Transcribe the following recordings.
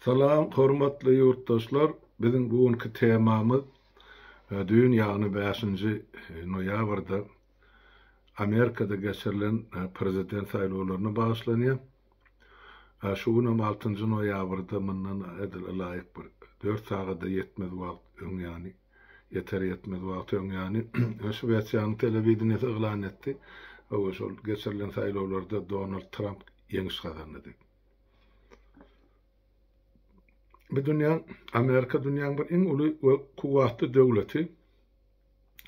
Salam hormatly ýurtdaşlar! Biziň bu günki temamyz düýn ýagny bäşinji noýabrda Amerikada geçirilen prezident saýlawlaryna bagyşlanýar. Şu günem altynjy noýabrda mundan edil ylaýyk bir dört sagada ýetmez wagt öň ýany ýeter-ýetmez wagt öň ýany Şwesiýanyň telewideniýesi yglan etdi. Hawa şol geçirilen saýlawlarda Donald Tramp ýeňiş gazandy diýip. Bu dünýäň, Amerika dünýäň bir iň uly we kuwwatly döwleti.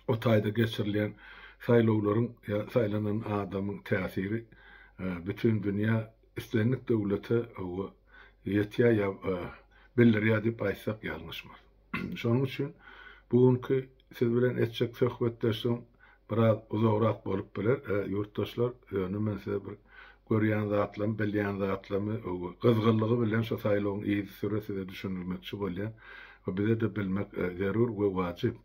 O taýda geçirilýän saýlawlaryň ýa saýlanan adamyň täsiri bütin dünýä islendik döwlete ýetýär ýa bildirýär diýip aýtsak ýalňyşmarys. Şonuň üçin bu günki siz bilen etjek söhbetdeşligim biraz uzagrak bolup biler, ýurtdaşlar, ýöne men size bir görýän zatlarymy, bilýän zatlarymy gyzgynlygy bilen şu saýlawyň yzysüre size düşündirmekçi bolýan we bize-de bilmek zerur we wajyp.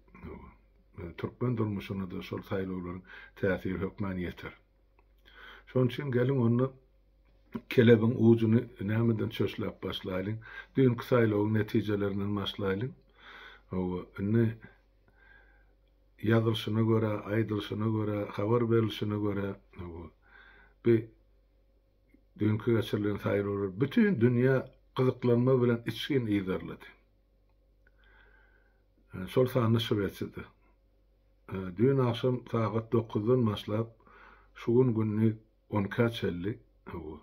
Türkmen durmuşyna-da şol saýlawlaryň täsiri hökman ýeter. Şonuň üçin geliň onda kelebiň ujuny nämeden çöşläp başlaýlyň? Düýnki saýlawyň netijelerinden başlaýlyň. Hawa, indi ýazylyşyna görä, aýdylyşyna görä, habar berlişine görä, hawa, bi düýnki geçirilen saýlawlar bütin dünýä gyzyklanma bilen içgin yzarlady. Şol sanda Şwesiýada. Düýn agşam sagat dokuzdan başlap, şu gün gündiz on ikä çenli, hawa,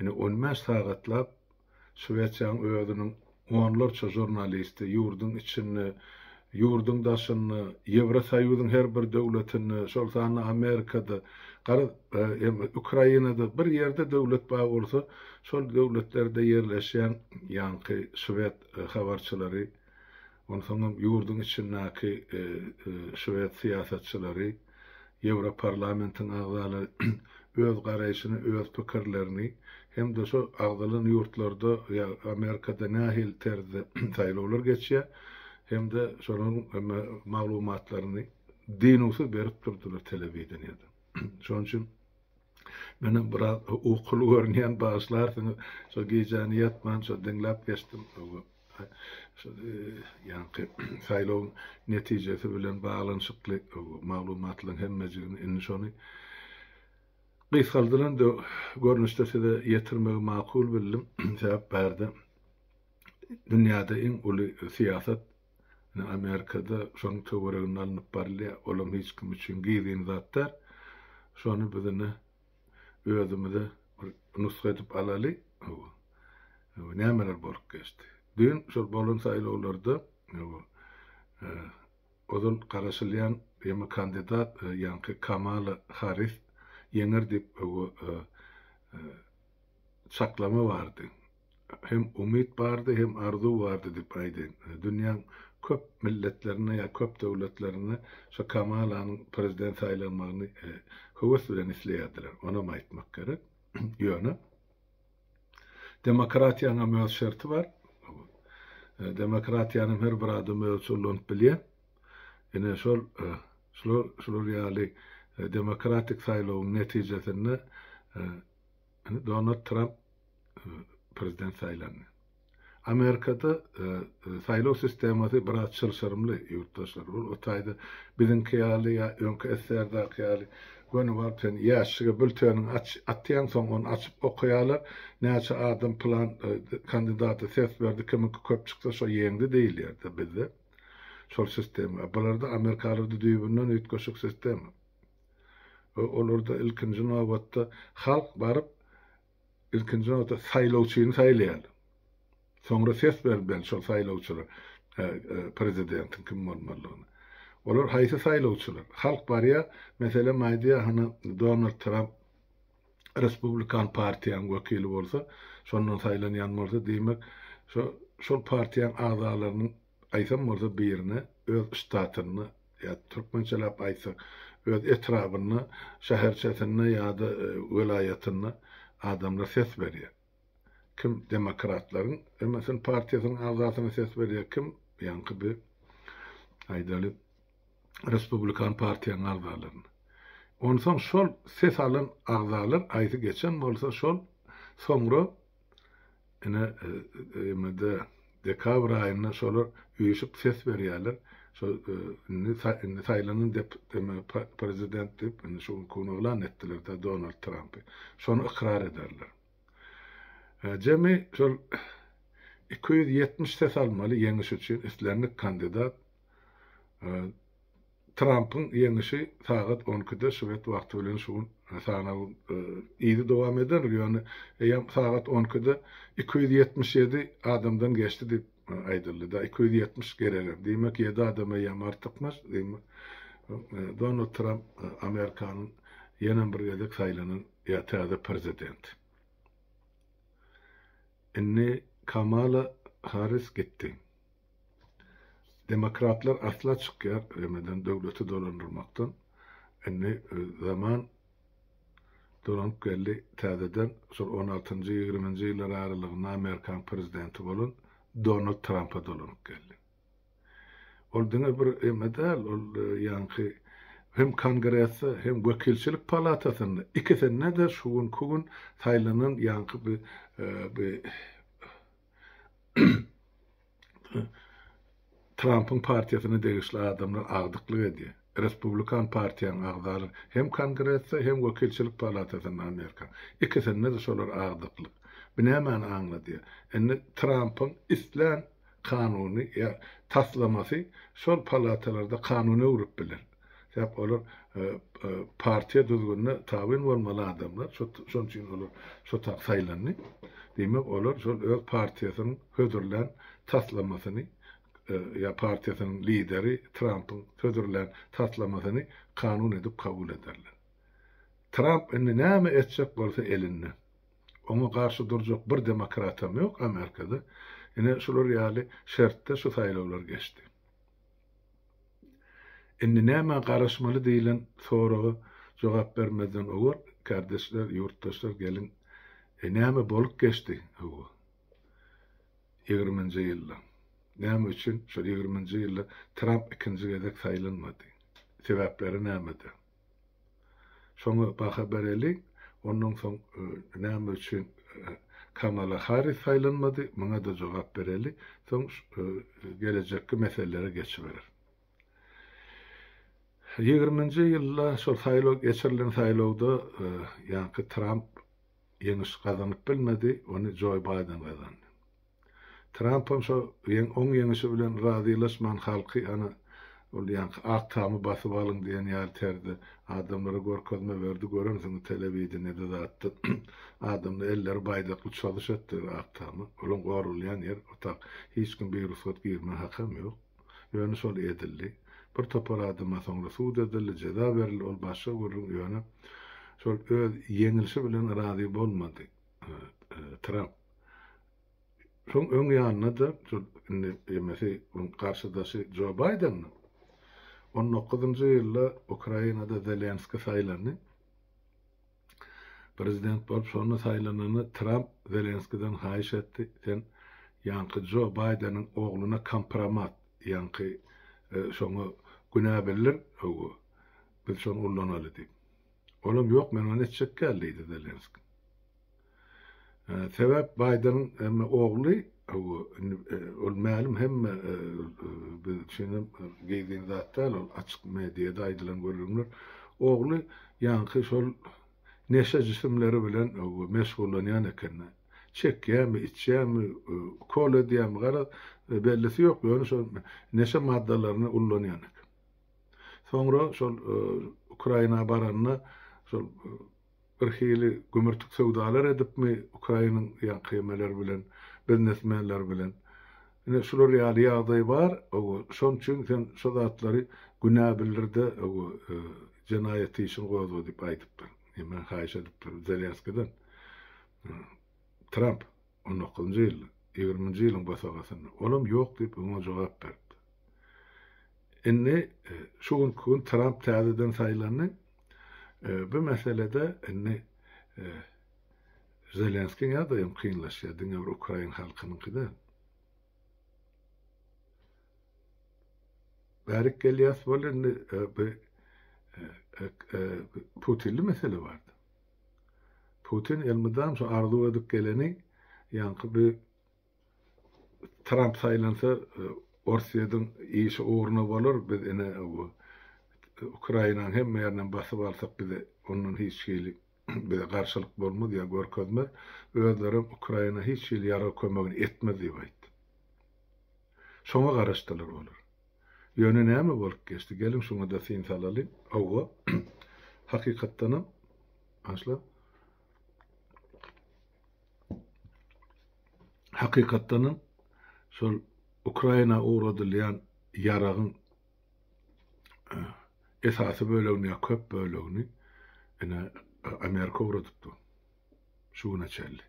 ine, on bäş sagatlap Şwesiýanyň özüniň onlarça žurnalisti ýurduň içinde, ýurduň daşynda, Ýewrosoýuzyň her bir döwletinde, şol sanda Amerikada, garaz, Ukrainada bir ýerde döwlet bar bolsa, şol döwletlerde ýerleşýän ýaňky şwed habarçylary Onsoňam ýurduň içindäki şwed syýasatçylary, Ýewroparlamentiň agzalary öz garaýşyny, öz pikirlerini hem-de şo agzalan ýurtlarda ýa Amerikada nähili terzde saýlawlar geçýär hem-de şolaryň maglumatlaryny dynuwsyz berip durdular telewideniýede. Şonuň üçin menem biraz ukuly görünýän, bagyşlarsyňyz, şo gijäni ýatman şo diňläp geçdim. Şu ýaňky saýlawyň netijesi bilen baglanyşykly maglumatlaryň hemmejigini indi şony gysgaldylan görnüşde size ýetirmegi makul bildim. Sebäp bärde dünýäde iň uly syýasat ine Amerikada şonuň töwereginde alnyp barylýar. Olam hiç kim üçin gizlin zat däl. Şony biz ine özümize bir nusga edip alaly. Nämeler bolup geçdi? Düýn şol bolan saýlawlarda ozal garaşylýan ýeme kandidat ýaňky Kamala Harris ýeňer diýip çaklama bardy. Hem umyt bardy, hem arzuw bardy diýip aýdaýyn. Dünýäň köp milletlerinde ýa köp döwletlerinde şo Kamalanyň prezident saýlanmagyny höwes bilen isleýärdiler. Onam aýtmak gerek. Ýöne demokratiýanyň hem öz şerti bar. Demokratiýany hem her bir adam özüçe ulanyp bilýär. Ine şol şular şular ýaly demokratik saýlawyň netijesinde Donald Tramp prezident saýlandy. Amerikada saýlaw sistemasy biraz çylşyrymly ýurtdaşlar. Ol o taýda biziňki ýaly ýa öňki SSR-daky ýaly göni baryp sen ýaşşige bülteniňi aç atýaň soň ony açyp okaýarlar. Näçe adam pylan kandidata ses berdi kimiňki köp çyksa şo ýeňdi diýilýär-de bizde. Şol sistema. Bularda amerikalarda düýbünden üýtgeşik sistema. We olarda ilkinji nobatda halk baryp ilkinji nobatda saýlawçyny saýlaýarlar. Soňra ses bermeli şol saýlawçylar prezidentiň kim bolmalydygyny. Olar haýsy saýlawçylar? Halk barýar, meselem aýdýar, hany Donald Tramp Respublikan partiýanyň wekili bolsa, şondan saýlanýan bolsa, diýmek, şo şol partiýanyň agzalarynyň aýsam bolsa birine öz ştatynda ýa türkmençeläp aýtsak, öz etrabynda, şäherçesinde ýa-da welaýatynda adamlar ses berýär. Kim demokratlaryň MSN partiýasynyň agzasyna ses berýär, kim ýaňky bi aýdaly respublikan partiýanyň agzalaryna. Onsoň şol ses alan agzalar haýsy geçen bolsa şol soňra. Ine, emede dekabr aýynda şolar üýşüp ses berýärler. Şo indi indi saýlanan dep eme prezident diýip indi şu günki gün yglan etdiler-de Donald Trampy. Şony ykrar ederler. Jemi şol 270 ses almaly ýeňiş üçin islendik kandidat. Trampyň ýeňişi sagat on ikide şwed wagty bilen şu gün sanaw yzy dowam eder, ýöne eýýäm sagat on ikide 277 adamdan geçdi diýip aýdyldy. Da 270 geregem. Diýmek, ýedi adam eýýäm artykmaç. Diýmek, Donald Tramp Amerikanyň ýenem bir gezek saýlanan ýa täze prezidenti. Indi Kamala Harris gitdi. Demokratlar asla çykýar remeden döwleti dolandyrmakdan. Indi zaman dolanyp geldi täzeden şol on altynjy ýigriminji ýyllar aralygynda Amerikanyň prezidenti bolan Donald Trampa dolanyp geldi. Ol diňe bir eme däl ol ýaňky hem kongresde hem wekilçilik palatasynda ikisinde-de şu günki gün saýlanan ýaňky bi bi Trampyň partiýasyna degişli adamlar agdyklyk edýär. Respublikan partiýanyň agzalary hem Kongresde, hem Wekilçilik palatasynda Amerikanyň. Ikisinde-de şolar agdyklyk. Bu nämäni aňladýar? Indi Trampyň islän kanuny ýa taslamasy şol palatalarda kanuna öwrüp biler. Sebäp olar partiýa düzgünine tabyn bolmaly adamlar, şonuň üçin olar şo tak saýlandy. Diýmek, olar şol öz partiýasynyň hödürlän taslamasyny ýa partiýasynyň lideri Trampyň hödürlän taslamasyny kanun edip kabul ederler. Tramp indi näme etjek bolsa elinde. Oňa garşy durjak bir demokratam ýok Amerikada. Ine şular ýaly şertde şu saýlawlar geçdi. Indi nämä garaşmaly diýlen soraga jogap bermezden owal, kärdeşler, ýurtdaşlar geliň, e, näme bolup geçdi, hawa, ýigriminji ýylda? Näme üçin şol ýigriminji ýylda Tramp ikinji gezek saýlanmady? Sebäpleri nämede? Şoňa baha bereli, ondan soň näme üçin Kamala Harris saýlanmady, muňa-da jogap bereli, soň gelejekki meselelere geçiberer. Ýigriminji ýylda şol saýlaw geçirilen saýlawda ýaňky Tramp ýeňiş gazanyp bilmedi, ony Joý Baýden gazandy. Trampam şo oň ýeňişi bilen razylaşman halky ana ol ýaňky Ak Tamy basyp alyň diýen ýaly terzde adamlara görkezme berdi görensiňiz telewideniýede zatda adamlar elleri baýdakly çozuş etdiler Ak Tama olaň goralýan ýer o tak hiç kim birugsat girme hakam ýok ýöne şol edildi bir topar adama soňra sud edildi jeza berildi ol başga gürrüň ýöne şol öz ýeňilşi bilen razy bolmady Tramp. Şoň öň ýanynda-da şol indi emesi oň garşydaşy Jo Baýdendir. On dokuzynjy ýylda Ukrainada Zelenski saýlandy. Prezident bolup şonda saýlananda Tramp Zelenskiden haýyş etdi, sen ýaňky Jo Baýdeniň ogluna kompromat, ýaňky şoňa günä bildir, hawa, biz şony ullanaly diýip. Olam ýok men ony etjek däl diýdi Zelenski. Sebäp Baýdeniň hemme ogly ol mälim hemme biz üçin hem gizlin zat däl ol açyk mediada aýdylan gürrüňler. Ogly ýaňky şol neşe jisimleri bilen meşgullanýan eken. Çekýärmi, içýärmi, ukol edýärmi garaz bellisi ýok ýöne şol neşe maddalaryny ullanýan eken. Soňra şol Ukraina baranda şol bir hili gümürtik söwdalar edipmi Ukrainiň ýaňky emeleri bilen, biznesmenler bilen. Ine şular ýaly ýagdaý bar, şonuň üçin sen şo zatlary günä bildir-de, jenaýat işini gozga diýip aýdypdyr. Eme haýyş edipdir Zelenskiden. Tramp on dokuzynjy ýylda, ýigriminji ýylyň bosagasynda. Olam ýok diýip oňa jogap beripdir. Indi şu günki gün Tramp täzeden saýlandy. Bu meselede indi Zelenskiň ýagdaýy hem kynlaşýar, diňe bir ukrain halkynyňky däl. Bärik gelýäs bol indi bu Putinli mesele bardy. Putin elmydam şu arzuw edip geleni. Ýaňky bi Tramp saýlansa Orsýetiň işi ugruna bolar, biz ine Ukrainanyň hemme ýerinden basyp alsak bize ondan hiç hili bize garşylyk bolmaz ýa görkezmez, özlerem Ukraina hiç hili ýarag kömegini etmez diýip aýtdy. Şoňa garaşdylar olar. Ýöne näme bolup geçdi? Geliň şuňa-da syn salalyň. Hawa, hakykatdanam, başla. Hakykatdanam şol Ukraina ugradylýan ýaragyň esasy bölegini ýa köp bölegini ine Amerika ugradypdy. Şu güne çenli.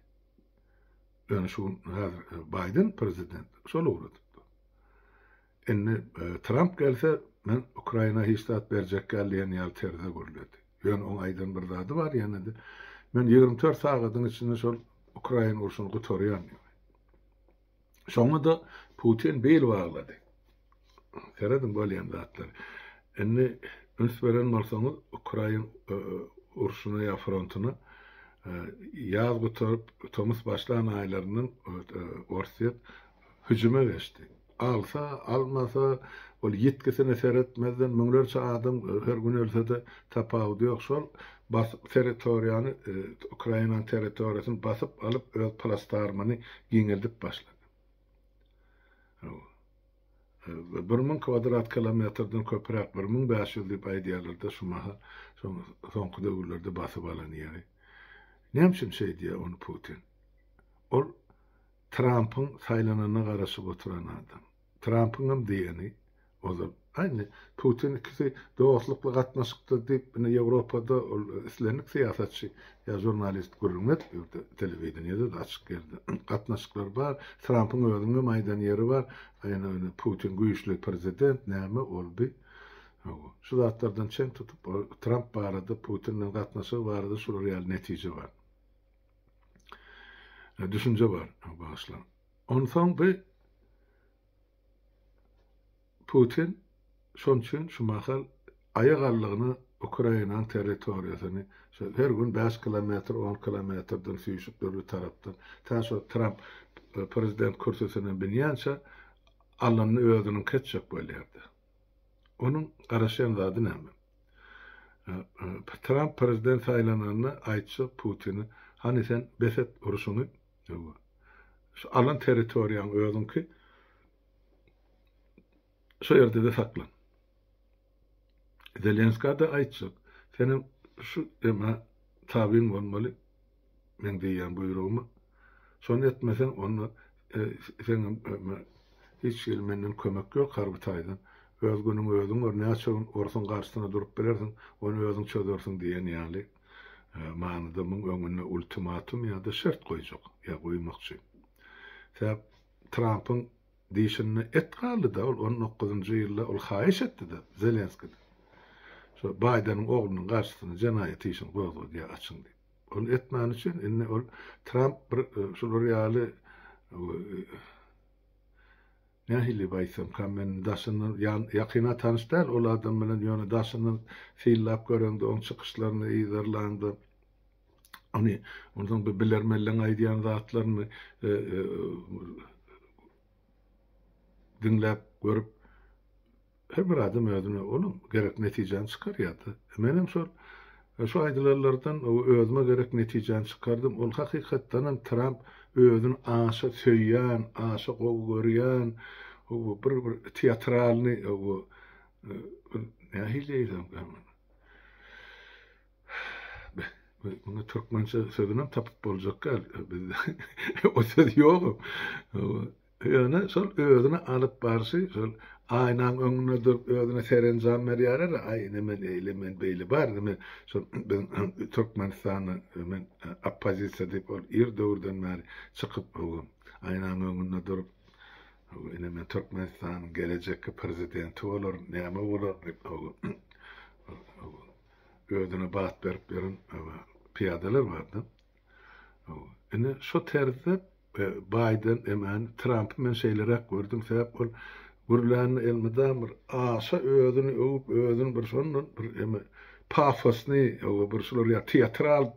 Ýöne şu gün häzir Baýden prezident şol ugradypdy. Indi Tramp gelse men Ukraina hiç zat berjek däl diýen ýaly terzde gürledi. Ýöne oň aýdan bir zady bar ýene-de men 24 sagadyň içinde şol Ukraina urşuny gutarýan diýdi. Şoňa-da Putin bil baglady. Serediň bolýan zatlar. Indi üns beren bolsaňyz Ukrain urşuna ýa frontuna ýaz gutaryp tomus başlan aýlaryndan Orsýet hüjüme geçdi. Alsa, almasa, ol ýitgisine seretmezden müňlerçe adam her gün ölse-de tapawudy ýok. Şol basyp territoriýany, Ukrainanyň territoriýasyny basyp alyp öz plasdarmyny giňeldip başlady. 1000 kwadrat kilometrden köpräk, 1500 diýip aýdýarlar-da şu mahal, soňky döwürlerde basyp alan ýeri. Näme üçin şeýdýär ony Putin? Ol Trampyň saýlananyna garaşyp oturan adam. Trampyňam diýeni ozal. A indi Putin ikisi dostlukly gatnaşykda diýip, indi Ýewropada ol islendik syýasatçy ýa žurnalist gürrüň edip ýördi, telewideniýede-de açyk ýerde. Gatnaşyklar bar. Trampyň özüniňem aýdan ýeri bar. Ýöne Putin güýçli prezident, näme boldy? Hawa. Şu zatlardan çen tutup, Tramp barada, Putin bilen gatnaşygy barada şular ýaly netije bar. Düşünje bar, bagyşlaň. Onsoň bu Putin şoň üçin şu mahal aýak aldygyna Ukrainanyň territoriýasyny şo her gün 5 kilometr, 10 kilometrden süýşüp dürli tarapdan tä şo Tramp prezident kürsüsine binýänçä alanyny özüniňki etjek bolýardy. Onuň garaşýan zady näme? Tramp prezident saýlananda aýtjak Putine, hany sen bes et urşuňy, şu alan territoriýaň özüňki, şo ýerde-de saklan. Zelenska-da aýtjak, senem şu ema tabyn bolmaly, meň diýýän buýrugyma. Şony etmeseň, onda seňem hiç hili menden kömek ýok harby taýdan. Öz günüňi özüň gör, näçe gün orsuň garşysyna durup bilersiň, ony özüň çözersiň diýen ýaly manyda muň öňünde ultimatum ýa-da şert goýjak ýa goýmakçy. Sebäp Trampyň dişinde et galdy-da, ol on dokuzynjy ýylda ol haýyş etdi-de Zelenskiden. Şo Baýdeniň oglunyň garşysyna jenaýat işini gozgadýar açyň diýip. Ol etmäni üçin indi ol Tramp bir şular ýaly nähili diýip aýtsamkam men daşyndan ýakyna tanyş däl ol adam bilen ýöne daşyndan synlap göreňde oň çykyşlaryny yzarlaňda ony onsoň bir bilermenleň aýdýan zatlaryny diňläp görüp Her bir adam özüne olam gerek netijäni çykarýardy. Menem şol şu aýdylanlardan özüme gerek netijäni çykardym. Ol hakykatdanam Tramp özüni aşa söýýän, aşa gowy görýän, bir bir teatralnyý bir nähili diýsem Muňa türkmençe sözünem tapyp boljak däl bizde. O söz ýogam. Ýöne şol özüni alyp barşy, şol aýnaň öňünde durup özüne serenjam berýärler, aý ine men eýle, men beýle bar, ine men şol biziň Türkmenistanda men oppozisiýa diýip ol ir döwürden bäri çykyp aýnaň öňünde durup ine men Türkmenistanyň gelejekki prezidenti bolaryn, näme bolaryn diýip özüne bat berip ýören pyýadalar bardy. Ine şo terzde Baýden emän Trampy men şeýleräk gördüm, sebäp ol gürlände elmydam bir aşa özüni öwüp, özüni bir şondan bir eme pafosny, bir şular ýaly teatral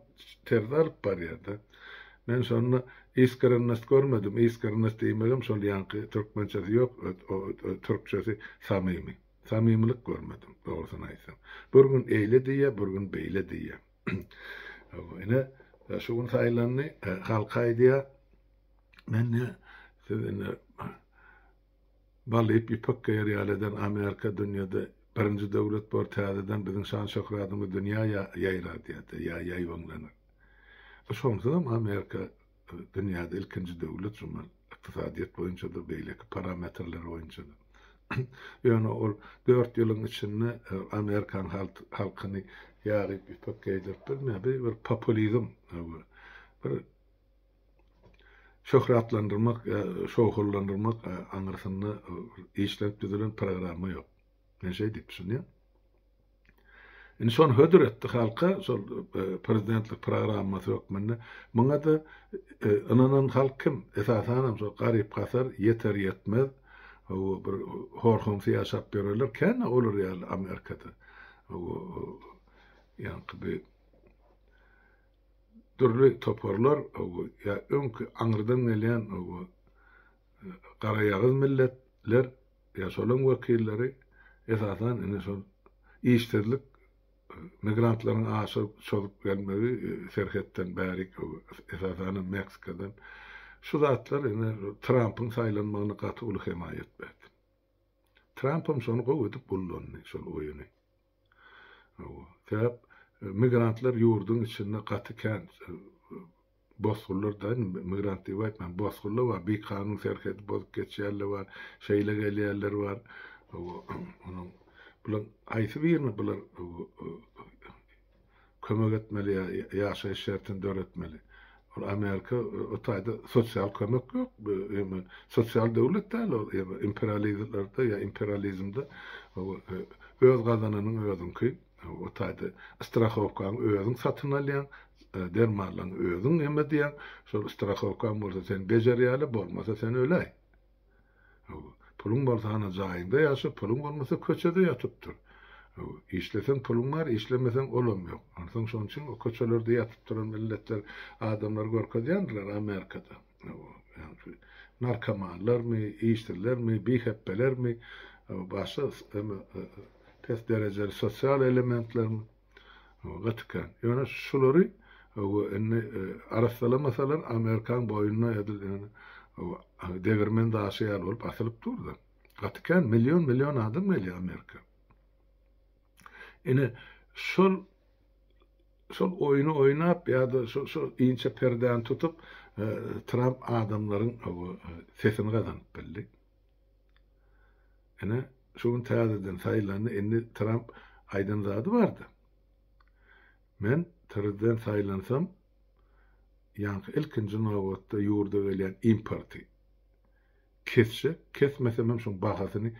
terzde alyp barýardy. Men şonda Iskrennost görmedim. Iskrennost diýmegem şol ýaňky türkmençesi ýok, türkçesi samimi. Samimilik görmedim, dogrusyny aýtsam. Bir gün eýle diýýär, bir gün beýle diýýär. Ine, şu gün saýlandy, halka aýdýar, men ne, siz ine, bal iýip ýüpek geýer ýaly eden Amerika dünýede birinji döwlet bor, täzeden biziň şan-şöhradymyz dünýä ýaýrar diýýär-de, ýa ýaýbaňlanar. Şonsuzam Amerika dünýäde ilkinji döwlet şundan ykdysadyýet boýunça-da, beýleki parametrler boýunça-da. Ýöne ol dört ýylyň içinde amerikan halkyny ýagyp ýüpek geýdirip bilmeýär. Bu bir populizm, bir şöhratlandyrmak, şowhunlandyrmak aňyrsynda işlenip düzülen programma ýok. Men şeý diýip düşünýän. Indi şony hödür etdi halka, şol prezidentlik programmasy hökmünde. Muňa-da ynanan halk kim? Esasanam şol garyp-gasar, ýeter-ýetmez, bir hor-homsy ýaşap ýörenler kän-ä olar ýaly Amerikada. Ýaňky bir dürli toparlar, ýa öňki aňyrdan gelýän garaýagyz milletler ýa şolaň wekilleri esasan ine şol işsizlik migrantlaryň aşa çozup gelmegi serhetden bärik esasanam Meksikadan şu zatlar ine Trampyň saýlanmagyna gaty uly hemaýat berdi. Trampam şony gowy edip ullandy şol oýuny. Hawa. Sebäp migrantlar ýurduň içinde gaty kän bosgunlar da migrant diýip aýtman, bosgunlar bar, bikanun serhedi bozup geçýänler bar, şeýle gelýänler bar. Hawa, onuň bular haýsy birini bular kömek etmeli ýa ýaşaýyş şertini döretmeli. Ol Amerika o taýda sosial kömek ýok. Ýa sosial döwlet däl ol. Ýa imperializmlerde ýa imperializmde öz gazananyň özüňki. O taýda strahowkaňy özüň satyn alýaň, dermanlaryňy özüň neme edýäň. Şol strahowkaň bolsa seni bejerýärler, bolmasa sen öläý. Hawa, puluň bolsa hana jaýyňda ýaşa, puluň bolmasa köçede ýatyp dur. Hawa, işleseň puluň bar, işlemeseň olam ýok. Onsoň şonuň üçin o köçelerde ýatyp duran milletler, adamlary görkezýändirler Amerikada. Hawa, ýagny narkomanlarmy, işsizlermi, bihepbelermi, başga pes derejeli sosial elementlermi. Gaty kän. Ýöne şulary indi arassalamasalar Amerikaň boýnuna edil degirmen daşy ýaly bolup asylyp dur-da. Gaty kän million-million adam gelýär Amerika. Ine şol şol oýny oýnap ýa-da şol şol inçe perdäni tutup Tramp adamlaryň sesini gazanyp bildi. Ine, şu gün täzeden saýlandy, indi Tramp aýdan zady bardy. Men prezident saýlansam, ýaňky ilkinji nobatda ýurda gelýän importy kesjek, kesmesemem şoň bahasyny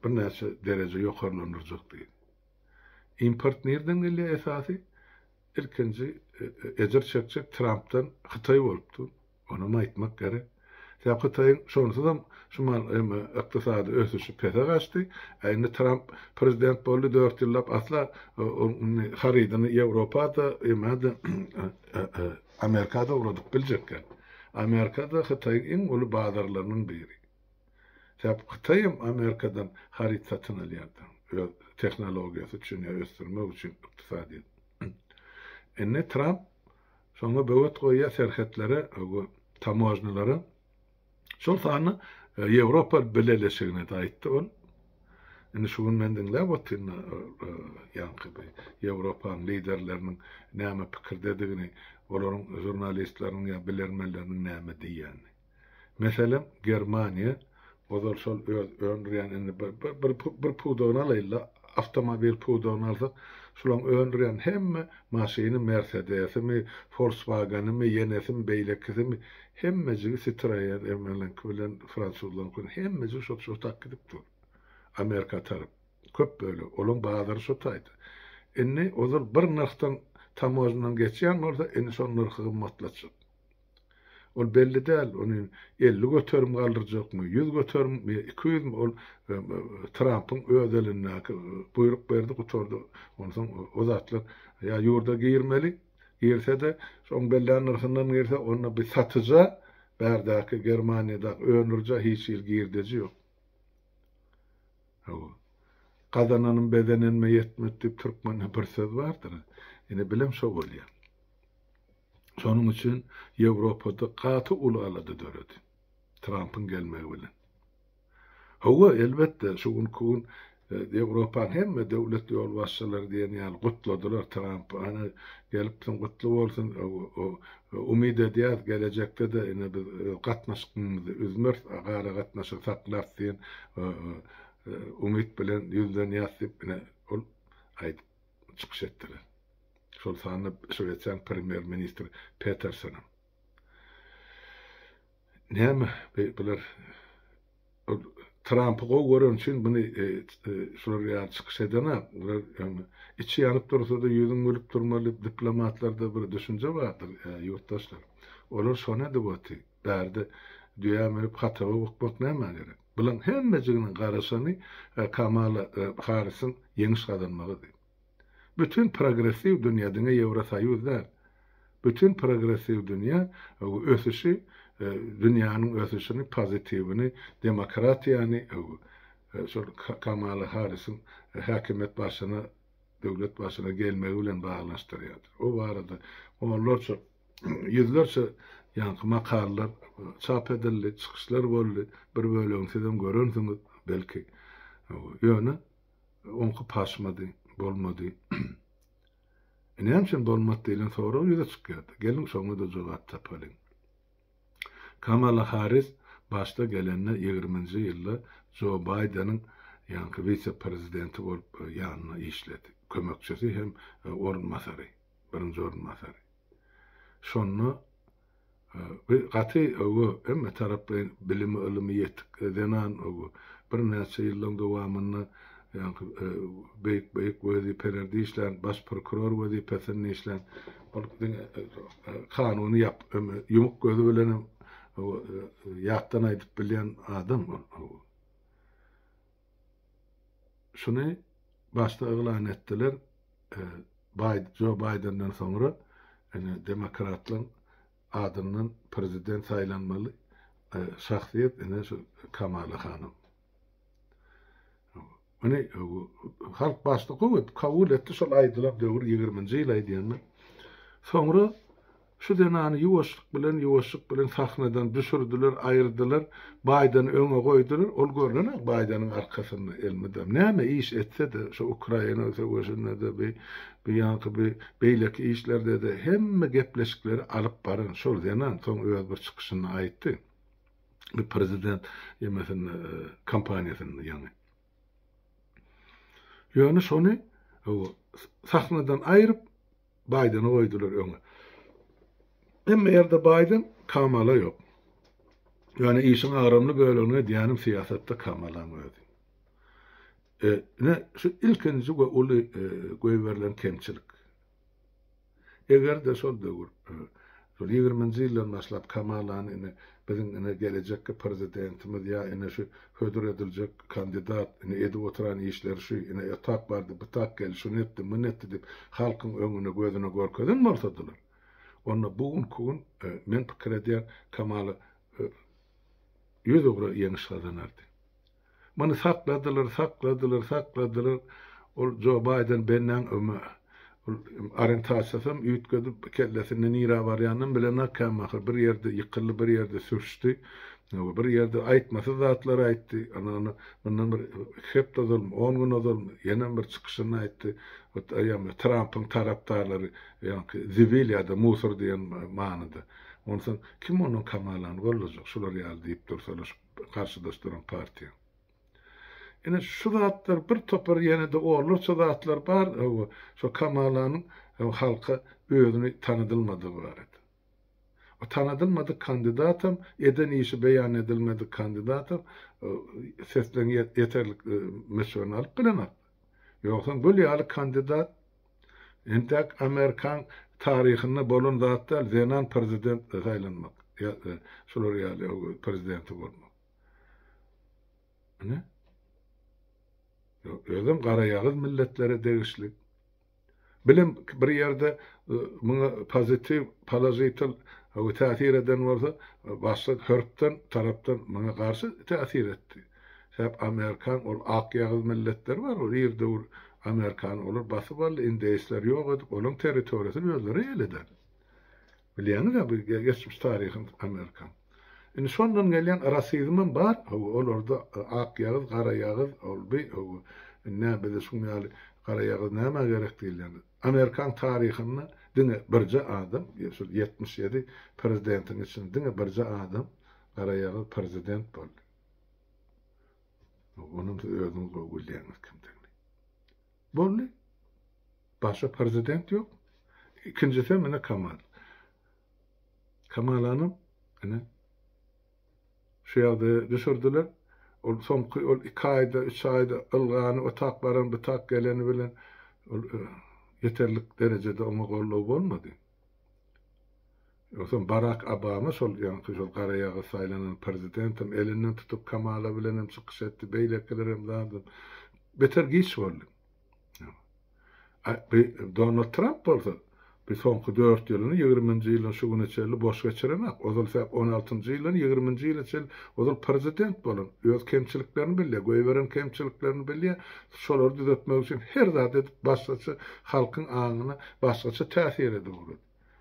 birnäçe dereje ýokarlandyrjak diýdi. Import nirden gelýär esasy? Ilkinji ejir çekjek Trampdan Hytaý bolupdy. Onam aýtmak gerek. Sebäp Hytaýyň şonsuzam şu mal ykdysady ösüşi pese gaçdy. A indi Tramp prezident boldy dört ýyllap asla indi harydyny Ýewropa-da, ýa-da Amerika-da ugradyp biljek däl. Amerika-da Hytaýyň iň uly bazarlarynyň biri. Sebäp Hytaýam Amerikadan haryt satyn alýardy. Öz tehnologiýasy üçin ýa ösdürmek üçin ykdysadyýet. Indi Tramp Şoňa böwet goýýar serhetlere we tamožnylara. Şol sanda Ýewropa Bileleşigine-de aýtdy ol. Indi şu gün men diňläp otyryn ýaňky bir Ýewropanyň liderleriniň näme pikirdedigini, olaryň žurnalistleriniň ýa bilermenleriniň näme diýýänini. Meselem, Germaniýa ozal şol öz öndürýän indi bir bir bir pudagyny alaýynda, awtomobil pudagyny alsak, şulaň öndürýän hemme maşyny Mersedesimi, Volkswagenymy, ýenesimi, beýlekisimi, hemmejigi Citroen ermenileňki bilen fransuzlaryňky bilen hemmejigi şo şo tak gidip dur. Amerika tarap. Köp bölegi. Olaň bazary şo taýda. Indi ozal bir nyrhdan tamožnadan geçýän bolsa, indi şol nyrhy gymmatlatjak. Ol belli däl, ony 50% galdyrjakmy, 100%mi, 200-mi, ol Trampyň öz elindäki buýruk berdi, gutardy. Onsoň o zatlar ýa ýurda girmeli, Girse-de, şoň bellän nyrhyndan girse, onda bir satyja, bärdäki Germaniýadaky öndürijä hiç hili girdeji ýok. Hawa. Gazananym bezenenime ýetmedi diýip türkmende bir söz bardyr. Ine bilem şo bolýar. Şonuň üçin Ýewropada gaty uly alada döredi. Trampyň gelmegi bilen. Hawa, elbetde, şu günki gün Ýewropanyň hemme döwlet ýolbaşçylary diýen ýaly gutladylar Trampy. Ana, gelipsiň, gutly bolsun, umyt edýäris, gelejekde-de ine biz gatnaşygymyzy üzmeris, aragatnaşygy saklarys diýen umyt bilen ýüzlenýäris diýip, ine, ol aýdyp çykyş etdiler. Şol sanda Şwesiýanyň premýer-ministri Petersonem. Näme bular ol Trampy gowy göreni üçin muny şular ýaly çykyş edenak. Bular içi ýanyp dursa-da ýüzüň gülüp durmaly diplomatlarda bir düşünje bardyr ýurtdaşlar. Olar şony edip otyr. Bärde düýä münüp hataba bukmak nämä gerek? Bulaň hemmejiginiň garaşany Kamala Harrisiň ýeňiş gazanmagydy. Bütin progressiw dünýä, diňe Ýewrosoýuz däl, bütin progressiw dünýä ösüşi, dünýäniň ösüşini, pozitiwini, demokratiýany şol Kamala Harrisiň häkimiýet başyna, döwlet başyna gelmegi bilen baglanyşdyrýardy. O barada onlarça, ýüzlerçe ýaňky makalalar çap edildi, çykyşlar boldy, bir bölegini sizem görensiňiz belki. Ýöne Oňky paşmady, bolmady. E näme üçin bolmady diýlen sorag ýüze çykýardy. Geliň şoňa-da jogap tapalyň. Kamala Harris başda gelende ýigriminji ýylda Jo Baýdeniň ýaňky wise-prezidenti bolup ýanynda işledi. Kömekçisi hem orunbasary, birinji orunbasary. Şonda Bu gaty öwgi, hemme taraplaýyn bilimi, ylymy ýetik zenan öwgi. Birnäçe ýyllaryň dowamynda ýaňky beýik-beýik wezipelerde işlän, baş prokuror wezipesinde işlän, ol diňe kanuny ýap, ýumuk gözi bilenem ýatdan aýdyp bilýän adam ol. Şuny başda yglan etdiler, Jo Baýdenden soňra ine demokratlaryň adyndan prezident saýlanmaly şahsyýet ine şu Kamala hanym. Muny halk başda gowy edip kabul etdi, şol aýdylan döwür ýigriminji ýyl aýdýan men. Soňra Şu zenany ýuwaşlyk bilen, ýuwaşlyk bilen sahnadan düşürdiler, aýyrdylar, Baýdeny öňe goýdular, ol görnenok Baýdeniň arkasynda elmydam. Näme iş etse-de, şu Ukraina söweşinde-de, bi, bi ýaňky bi beýleki işlerde-de hemme gepleşikleri alyp baran şol zenan, soň öz bir çykyşynda aýtdy, bi prezident ýemesinde, kampaniýasynda ýaňy. Ýöne şony, hawa, sahnadan aýryp, Baýdeni goýdular öňe. Hemme ýerde Baýden, Kamala ýok. Ýöne işiň agramly bölegini edýänem syýasatda Kamalaň özi. E, ine, şu ilkinji we uly e, goýberilen kemçilik. Eger-de şol döwür, e, şol ýigriminji ýyldan başlap Kamalany ine biziň ine gelejekki prezidentimiz ýa ine şu hödür ediljek kandidat, ine edip oturan işleri şu, ine otak bardy, butak geldi, şuny etdi, muny etdi diýip halkyň öňüne gözüne görkezen bolsadylar, onda bu günki gün men pikir edýän Kamala ýüzugra ýeňiş gazanardy. Muny sakladylar, sakladylar, sakladylar. Ol Jo Baýden bendäň öme ol orientasiýasam üýtgedip, kellesinde nirä barýanynam bilenok kämahal. Bir ýerde ýykyldy, bir ýerde sürçdi. Bir ýerde aýtmasyz zatlar aýtdy. Ana, ony mundan bir iki hepde ozalmy, on gün ozalmy, ýenem bir çykyşynda aýtdy. Trampyň tarapdarlary ýaňky zibil ýa-da musor diýen manyda. Onsoň kim onuň Kamalany gollajak, şular ýaly diýip dursalar şu garşydaş duran partiýa. Ine şu zatlar bir topar ýene-de onlarça zatlar bar hawa şo Kamalanyň halka özüni tanadylmadygy barada. O tanadylmadyk kandidatam eden işi beýan edilmedik kandidatam sesleň ýeterlik möçberini alyp bilenok. Ýogsam gül ýaly kandidat Entäk Amerikan taryhynda bolan zat däl zenan prezident saýlanmak ýa şular ýaly prezidenti bolmak. Ine. Özem garaýagyz milletlere degişli. Bilim bir ýerde muňa pozitiw, položitel täsir eden bolsa, başga hörpden, tarapdan muňa garşy täsir etdi. Sebäp Amerikan ol ak ýagyz milletleri bar, ol ir döwür Amerikany olar basyp aldy, indeýsleri ýok edip, olaň territoriýasyny özleri eýeledi. Bilýäňiz-ä bu geçmiş taryhyny Amerikan. Indi şondan gelýän rasizmem bar, hawa, olarda ak ýagyz, gara ýagyz, ol bi, hawa, indi nä bize şuň ýaly gara ýagyz nämä gerek diýilýän. Amerikan taryhynda diňe birje adam, şol 77 prezidentiň içinde diňe birje adam gara ýagyz prezident boldy. Onam siz özüňiz gowy bilýäňiz kimdigini. Boldy. Başga prezident ýok. Ikinjisem ine Kamal. Kamalanam ine şu ýagdaýa düşürdiler. Ol soňky ol iki aýda, üç aýda ylgany, o tak baran, bu tak geleni bilen ol e, ýeterlik derejede oňa goldaw bolmady. Ýogsam Barak Obama şol ýaňky şol garaýagyz saýlanan prezidentem elinden tutup Kamala bilenem çykyş etdi, beýlekilerem zadam. Beter giç boldy. Donald Tramp bolsa, bu soňky dört ýylyny, ýigriminji ýyldan şu güne çenli boş geçirenok. Ozal säp on altynjy ýyldan ýigriminji ýyla çenli ozal prezident bolan, öz kemçiliklerini bilýär, goýberen kemçiliklerini bilýär, şolary düzetmek üçin her zat edip başgaça halkyň aňyna başgaça täsir edip ugrady.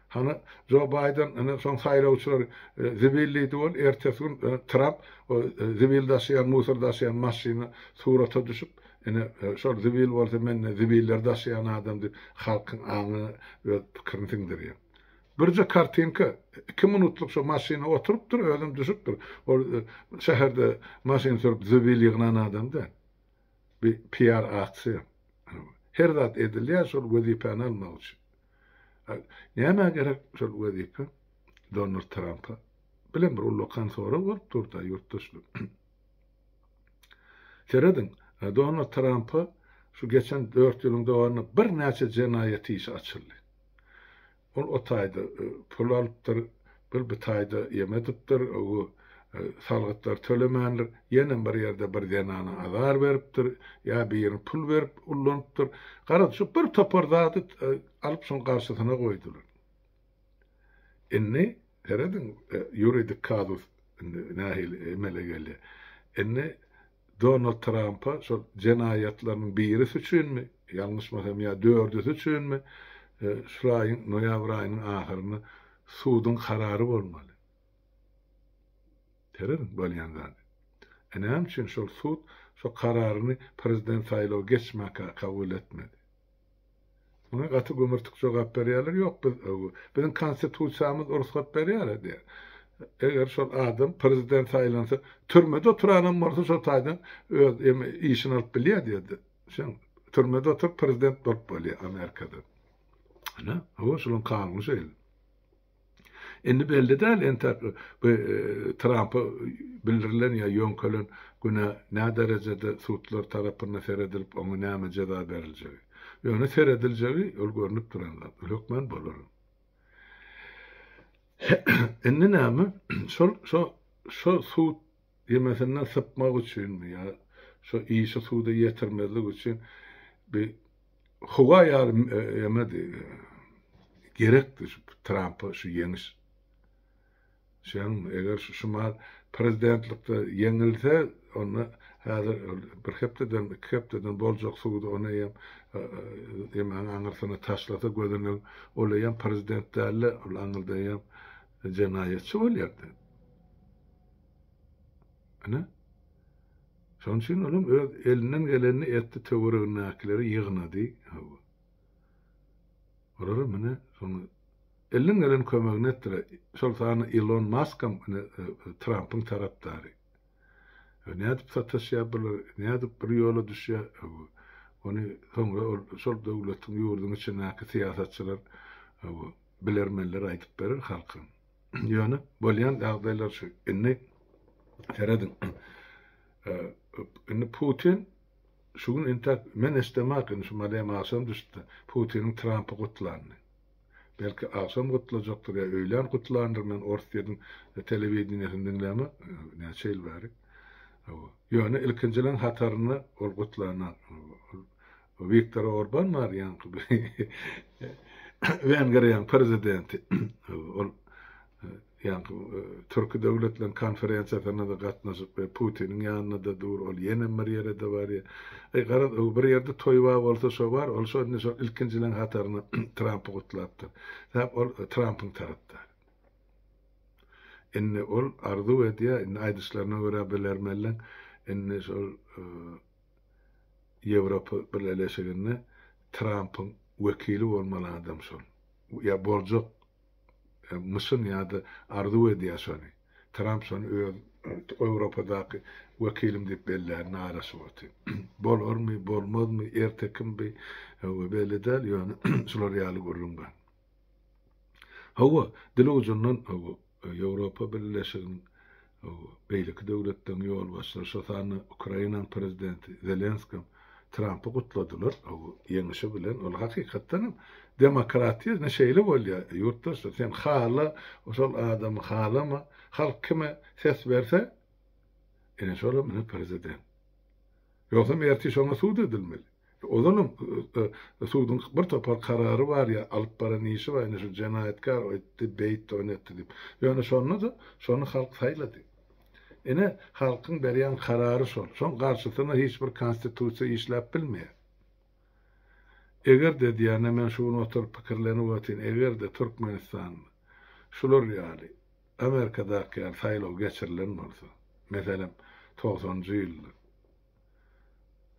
Hany Jo Baýden ine soň saýlawçylar zibil diýdi ol ertesi gün Tramp o zibil daşaýan musor daşaýan maşyna surata düşüp ine şol zibil bolsa men zibilleri daşaýan adam diýip halkyň aňyna öz pikirini siňdirýär. Birje kartinka iki minutlyk şo maşyna oturypdyr özem düşüpdir. Ol şäherde maşyn sürüp zibil ýygnan adam däl. Bir PR aksiýa. Her zat edilýär şol wezipäni almak üçin. Nämä gerek şol wezipe Donald Trampa? Bilen bir ullakan sorag bolup dur-da ýurtdaşlar. Serediň, Donald Trampa şu geçen 4 ýylyň dowamynda birnäçe jenaýat işi açyldy. Ol o taýda pul alypdyr, bir bu taýda ýem edipdir, o salgytlary tölemändir, ýenem bir ýerde bir zenana azar beripdir, ýa birini pul berip ullanypdyr. Garaz, şu bir topar zady alyp şoň garşysyna goýdular. Indi serediň, ýuridik kazus indi nähili emele gelýär. Indi Donald Trampa şol jenaýatlarynyň birisi üçinmi, ýalňyşmasam ýa dördüsi üçinmi, şu aýyň noýabr aýynyň ahyrynda suduň karary bolmaly. Serediň bolýan zady. E näme üçin şol sud şo kararyny prezident saýlawy geçmäkä kabul etmedi? Muňa gaty gümürtik jogap berýärler, ýok biz biziň konstitusiýamyz rugsat berýär diýýär. Eger şol adam prezident saýlansa, türmede oturanam bolsa şol taýdan öz işini alyp bilýär diýdi. Şeň türmede oturyp prezident bolup bolýar Amerikada. Ana, hawa şolaň kanuny şeýle. Indi belli däl entek bu Trampa bildirilen ýa ýöňkelen günä nä derejede sudlar tarapynda seredilip oňa näme jeza beriljegi. Ýöne serediljegi ol görnüp duran zat. Ol hökman bolar. Indi näme? Şol şo şo sud ýemesinden sypmak üçinmi ýa şo işi suda ýetirmezlik üçin bir howa ýaly ýemedi. Gerekdi şu Trampa şu ýeňiş. Şeňmi, eger şu şumal prezidentlikde ýeňilse, onda häzir bir hepdeden, iki hepdeden boljak sudy ony eýýäm ýemäň aňyrsyna taşlasa gözenek, ol eýýäm prezident däl-de, ol aňyrda eýýäm jenaýatçy bolýardy. Ine. Şonuň üçin olam öz elinden gelenini etdi, töweregindäkileri ýygnady. Hawa. Olara mine şoňa elinden gelen kömegini etdiler. Şol sanda Ilon Maskam ine Trampyň tarapdary. Nädip sataşýar bular, nädip bir ýola düşýär? Hawa. Ony soňra ol şol döwletiň, ýurduň içindäki syýasatçylar, hawa, bilermenler aýdyp berer halka. Ýöne bolýan ýagdaýlar şu. Indi serediň. Indi Putin şu gün entäk men eşdemak indi şu malem agşam düşdi. Putiniň Trampy gutlanyny. Belki agşam gutlajakdyr ýa öýlän gutlandyr men Orsýetiň telewideniýesini diňläme näçe ýyl bäri. Ýöne ilkinjileň hatarynda ol gutlana. Wiktor Orban bar ýaňky Wengriýanyň prezidenti. Ol ýaňky Türki döwletleriň konferensiýasyna-da gatnaşyp, Putiniň ýanynda-da dur, ol ýenem bir ýere-de barýar. Eý, garaz, bir ýerde toý bar bolsa şo bar, ol şo indi şol ilkinjileň hatarynda Trampy gutlapdyr. Sebäp ol Trampyň tarapdary. Indi ol arzuw edýär, indi aýdyşlaryna görä bilermenleň, indi şol Ýewropa Birleleşiginde Trampyň wekili bolmaly adam şol. Ýa boljak myşyn ýa-da arzuw edýär şony. Tramp şony öz Ýewropadaky wekilim diýip bellärine garaşyp otyr. Bolarmy, bolmazmy, ertekimi bi, belli däl, ýöne şular ýaly gürrüň bar. Hawa, dil ujundan hawa, Ýewropa Bileleşiginiň hawa, beýleki döwletleriň ýolbaşçylary, şo sanda Ukrainanyň prezidenti Zelenskem Trampy gutladylar, hawa, ýeňişi bilen. Ol hakykatdan hem demokratiýa ine şeýle bolýar, ýurtdaşlar. Sen hala, şol adamy halama, halk kime ses berse, ine şolam ine prezident. Ýogsam ertir şoňa sud edilmeli. Ozalam suduň bir topar karary bar ýa alyp baran işi bar ine şu jenaýatkar o etdi beýtdi ony etdi diýip. Ýöne şonda-da şony halk saýlady. Ine halkyň berýän karary şol. Şoň garşysyna hiç bir konstitusiýa işläp bilmeýär. Eger-de diýýän men şu gün oturyp pikirlenip otyryn eger-de Türkmenistanda şular ýaly Amerikadaky ýaly saýlaw geçirilen bolsa meselem togsanjy ýylda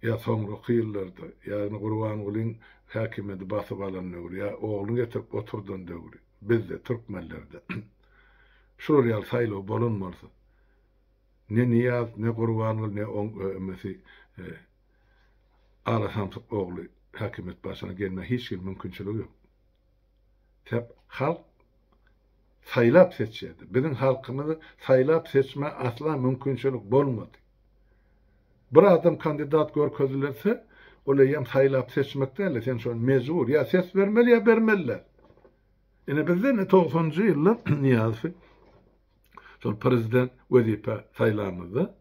ýa soňraky ýyllarda, ýagny Gurbangulyň häkimiýeti basyp alan döwri ýa ogluny getirip oturdan döwri bizde, türkmenlerde şular ýaly saýlaw bolan bolsa, ne Nyýaz, ne Gurbanguly, ne oň ümesi Ala samsyk ogly häkimiýet başyna gelmäge hiç hili mümkinçiligi ýok. Sebäp halk saýlap seçýärdi. Biziň halkymyzy saýlap seçmä asla mümkinçilik bolmady. Bir adam kandidat görkezilse, ol eýýäm saýlap seçmek däl-de, sen şony mejbur, ýa ses bermeli, ýa bermeli däl. Ine bizde ine togsanynjy ýylda Nyýazowy şol prezident wezipä saýlamyzda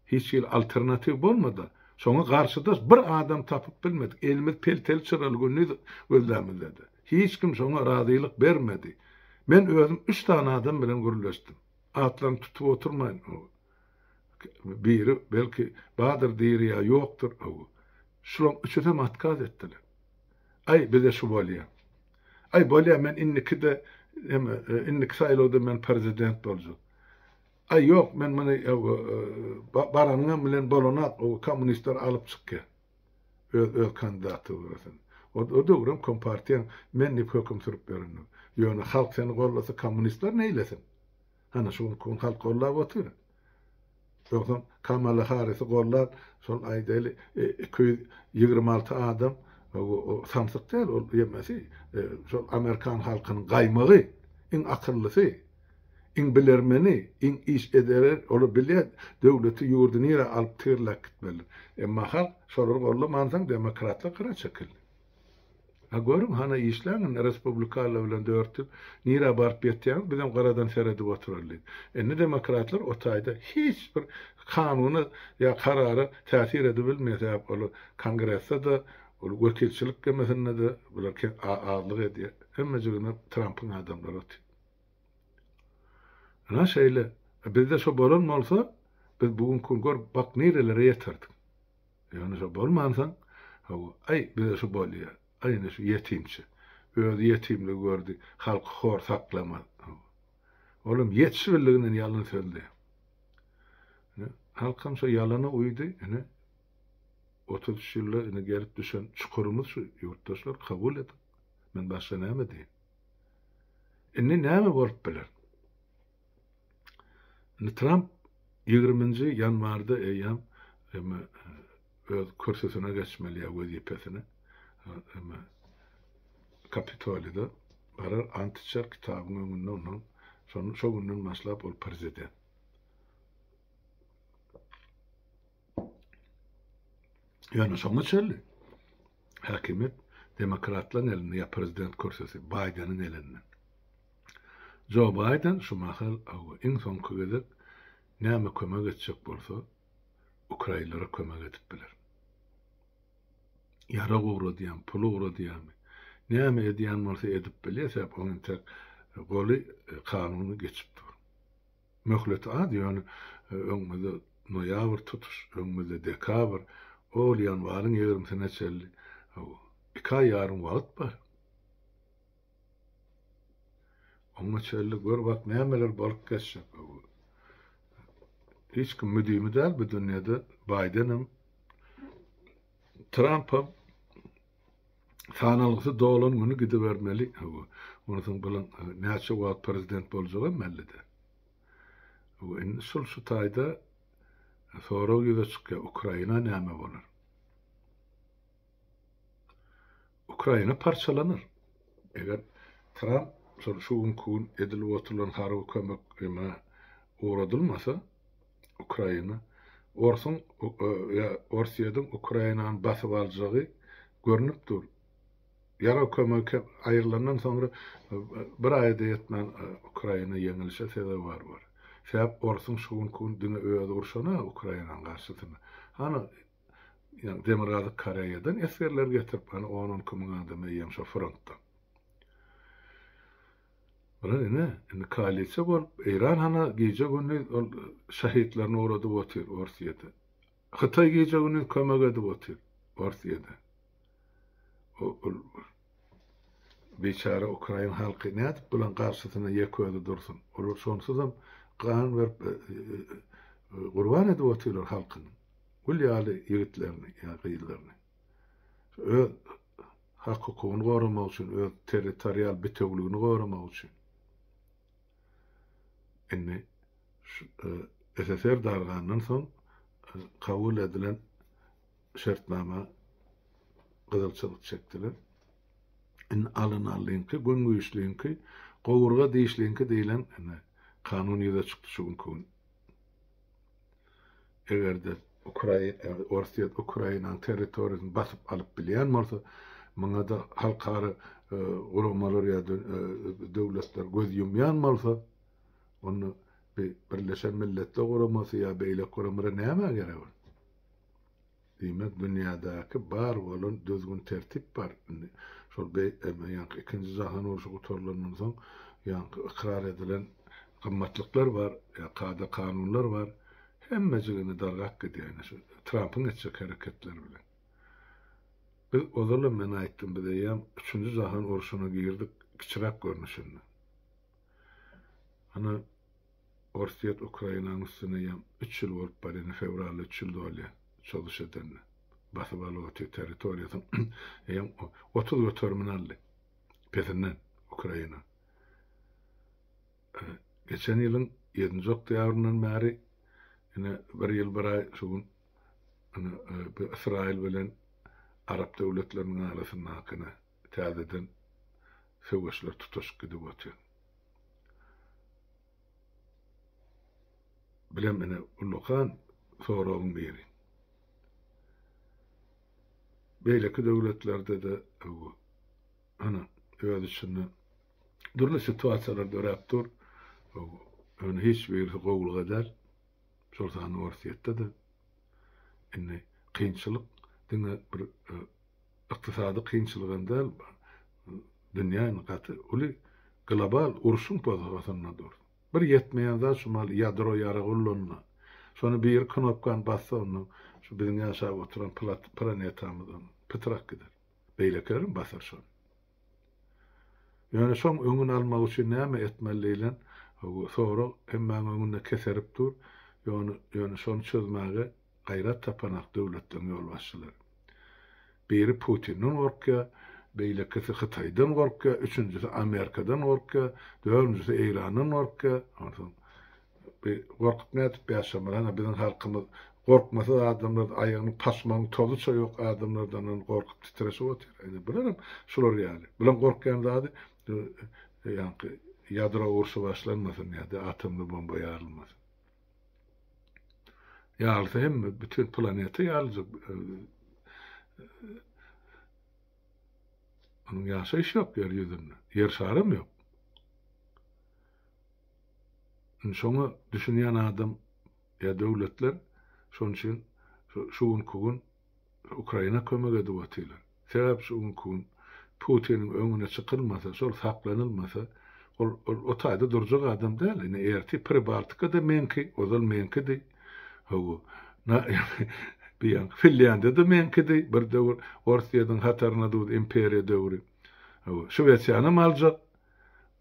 hiç hili alternatiw bolmady. Şoňa garşydaş bir adam tapyp bilmedik. Elimiz pelteli çyraly gündiz gözlämizde-de. Hiç kim şoňa razylyk bermedi. Men özüm üç sany adam bilen gürleşdim. Atlaryny tutup oturmaýyn. Biri belki bardyr diri ýa ýokdur. Şulaň üçüsem otkaz etdiler. Aý bize şu bolýa. Aý bolýa men indiki-de indiki saýlawda men prezident boljak. Aý ýok men muny baranyňam bilen bolanak o kommunistler alyp çykýa. Öz öz kandidaturasyny. O o döwrem kompartiýaň men diýip höküm sürüp ýörendir. Ýöne halk seni gollasa kommunistler neýlesin? Hana şu günki gün halk gollap otyr. Ýogsam Kamala Harrisi gollan şol aýdaýly 226 adam o samsyk däl ol ýemesi şol amerikan halkynyň gaýmagy iň akyllysy iň bilermeni iň iş ederi olar bilýär döwleti ýurdy nirä alyp tigirläp gitmelidir. Emma halk şolary gollamansoň demokratlar gyra çekildi. A görüň hana işläň indi respublikalylar bilen dörtüp nirä baryp ýetýäňiz bizem gyradan seredip oturaly diýip. Indi demokratlar o taýda hiç bir kanuna ýa karara täsir edibilmeýär sebäp olar kongresde-de ol wekilçilik gemesinde-de bular azlyk edýär. Hemmejiginde Trampyň adamlary otyr. Ynha şeýle. Bizde şo bolan bolsa biz bu günki gün gör bak nirelere ýeterdik. Ýöne şo bolmansoň, hawa, aý, bize şu bolýa, aý, ine şu ýetimçe. Özi ýetimligi gördi, halky hor saklamaz. Hawa. Olam ýetişibildiginden ýalan sözleýär. Ine, halkam şo ýalana uýdy, ine, 33 ýylda ine gelip düşen çukurymyz şu, ýurtdaşlar, kabul ediň. Men başga näme diýeýin? Indi näme bolup biler? Indi Tramp ýigriminji ýanwarda eýýäm eme öz kürsüsine geçmeli ýa wezipesine eme Kapitolide barar ant içer kitabyň öňünde ondan şony şo günden başlap ol prezident. Ýöne şoňa çenli häkimiýet demokratlaryň elinde ýa prezident kürsüsi Baýdeniň elinde. Jo Baýden şu mahal hawa iň soňky gezek näme kömek etjek bolsa ukrainlere kömek edip biler. Ýarag ugradýarmy, pul ugradýarmy? Näme edýän bolsa edip bilýär, sebäp onuň entek goly kanuny geçip dur. Möhleti az, ýöne öňümizde noýabr tutuş, öňümizde dekabr, ol ýanwaryň ýigrimisine çenli iki aý ýarym wagt bar. Oňa çenli gör bak nämeler bolup geçjek. Hiç kim müdimi däl bu dünýede, Baýdenem, Trampam sanalgysy dolan güni gidibermeli. Onsoň bilen näçe wagt prezident boljagam belli däl. Indi şul şu taýda sorag ýüze çykýar, Ukraina näme bolar? Ukraina parçalanar. Eger Tramp şol şu günki gün edilip oturylan harby kömek eme ugradylmasa, Ukraina Orsuň ýa Orsýetiň Ukrainany basyp aljagy görnüp dur. Ýarag kömegi aýrylandan soňra bir aýa-da ýetmän Ukraina ýeňilişe sezewar bolar. Sebäp Orsuň şu günki gün diňe özi urşana Ukrainanyň garşysyna. Hany ýagny Demirgazyk Koreýadan esgerler getirip, hany on-onki müň adam eýýäm şo frontda. Bular ine, indi koalisiýa bolup, Eýran hana gije-gündiz ol şehitlerini ugradyp otyr Orsýete. Hytaý gije-gündiz kömek edip otyr Orsýete. Ol biçäre ukrain halky nädip bulaň garşysyna ýeke özi dursun? Olar şonsuzam gan berip e, e, e, gurban edip otyrlar halkyny. Gül ýaly ýigitlerini ýa gyzlaryny. Öz hak-hukugyny goramak üçin, öz territorial bitewligini goramak üçin. Indi şu SSR dargandan soň kabul edilen şertnama gyzyl çyzyk çekdiler. Indi alyn allyňky, gün güýçliňki, gowurga dişliňki diýlen indi kanun ýüze çykdy şu günki gün. Eger-de Orsýet Ukrainanyň territoriýasyny basyp alyp bilýän bolsa, muňa-da halkara guramalar ýa-da döwletler göz ýumýan bolsa, onda Birleşen Milletler Guramasy ýa beýleki guramalar nämä gerek ol? Diýmek, dünýädäki bar bolan düzgün-tertip bar. Indi şol ýaňky ikinji jahan urşy gutarylandan soň ýaňky ykrar edilen gymmatlyklar bar, ýa kada-kanunlar bar. Hemmejigini dargap gidýär ine şu Trampyň etjek hereketleri bilen. Biz ozalam men aýtdym, biz eýýäm üçünji jahan urşuna girdik kiçiräk görnüşinde. Ana Orsýet Ukrainanyň üstüne eýýäm üç ýyl bolup barýar, indi fewralda üç ýyl dolýar çozuş edenine. Basyp alyp otyr territoriýasynyň eýýäm 30 göterimini aldy pesinden Ukraina. Geçen ýylyň ýedinji oktýabryndan bäri ine bir ýyl bir aý şu gün ine bu Ysraýyl bilen arap döwletleriniň arasyndaky ine täzeden söweşler tutaşyp gidip otyr. Bilem ine ullakan soragyň biri. Beýleki döwletlerde-de ana öz içinde dürli situasiýalar döräp dur. Ýöne hiç birisi gowulyga däl. Şol sanda Orsýetde-de. Indi kynçylyk diňe bir e, ykdysady kynçylyk hem däl, dünýä indi gaty uly global urşuň pozagasynda dur. Bir ýetmeýän zat şu mal ýadro ýarag ullanma. Şony biri knopkany bassa onda şu biziň ýaşap oturan planetamyz pytrak gider. Beýlekilerem basar şony. Ýöne şoň öňüni almak üçin näme etmeli diýlen sorag hemmäň öňünde keserip dur. Ýöne ýöne şony çözmäge gaýrat tapanak döwletleriň ýolbaşçylary. Biri Putinden gorkýar, beýlekisi Hytaýdan gorkýar, üçünjisi Amerikadan gorkýar, dördünjisi Eýrandan gorkýar. Onsoň bi gorkup nädip ýaşamaly? Hana biziň halkymyz gorkmasyz adamlar, aýagyny paşmagyň tozuça ýok adamlardan gorkup titreşip otyr. Ine bular hem şular ýaly. Bulaň gorkýan zady ýaňky ýadro urşy başlanmasyn ýa-da atomly bomba ýarylmasyn. Ýarylsa hemme bütin planeta ýaryljak. Onuň ýaşaýyş ýok ýer ýüzünde. Ýer şaram ýok. Indi şoňa düşünýän adam ýa döwletler şonuň üçin şu günki gün. Ukraina kömek edip otyrlar. Sebäp şu günki gün Putiniň öňüne çykylmasa, şol saklanylmasa, ol ol o taýda durjak adam däl. Ine ertir Pribaltika-da meňki, ozal meňkidi. Hawa. Na bu ýaňky Finlýandiýa-da meňkidi bir döwür Orsýetiň hataryna duz imperiýa döwri. Hawa. Şwesiýanam aljak.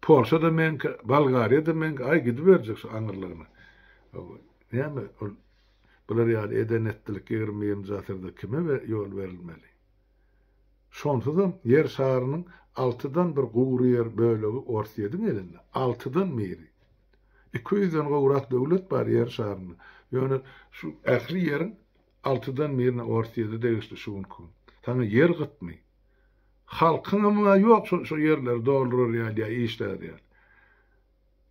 Polşa-da meňki, Bolgariýa-da meňki, aý gidiberjek şu aňyrlygyna. Hawa. Näme ol bular ýaly eden-etdilik 21-nji asyrda kime ýol berilmeli? Şonsuzam Ýer şarynyň altydan bir gury ýer bölegi Orsýediň elinde. Altydan biri. Iki ýüzden gowrak döwlet bar Ýer şarynda. Ýöne şu ähli ýeriň altydan birine Orsýede degişli şu günki gün. Saňa ýer gytmy? Halkyňam-a ýok şo şo ýerleri doldurar ýaly ýa işlär ýaly.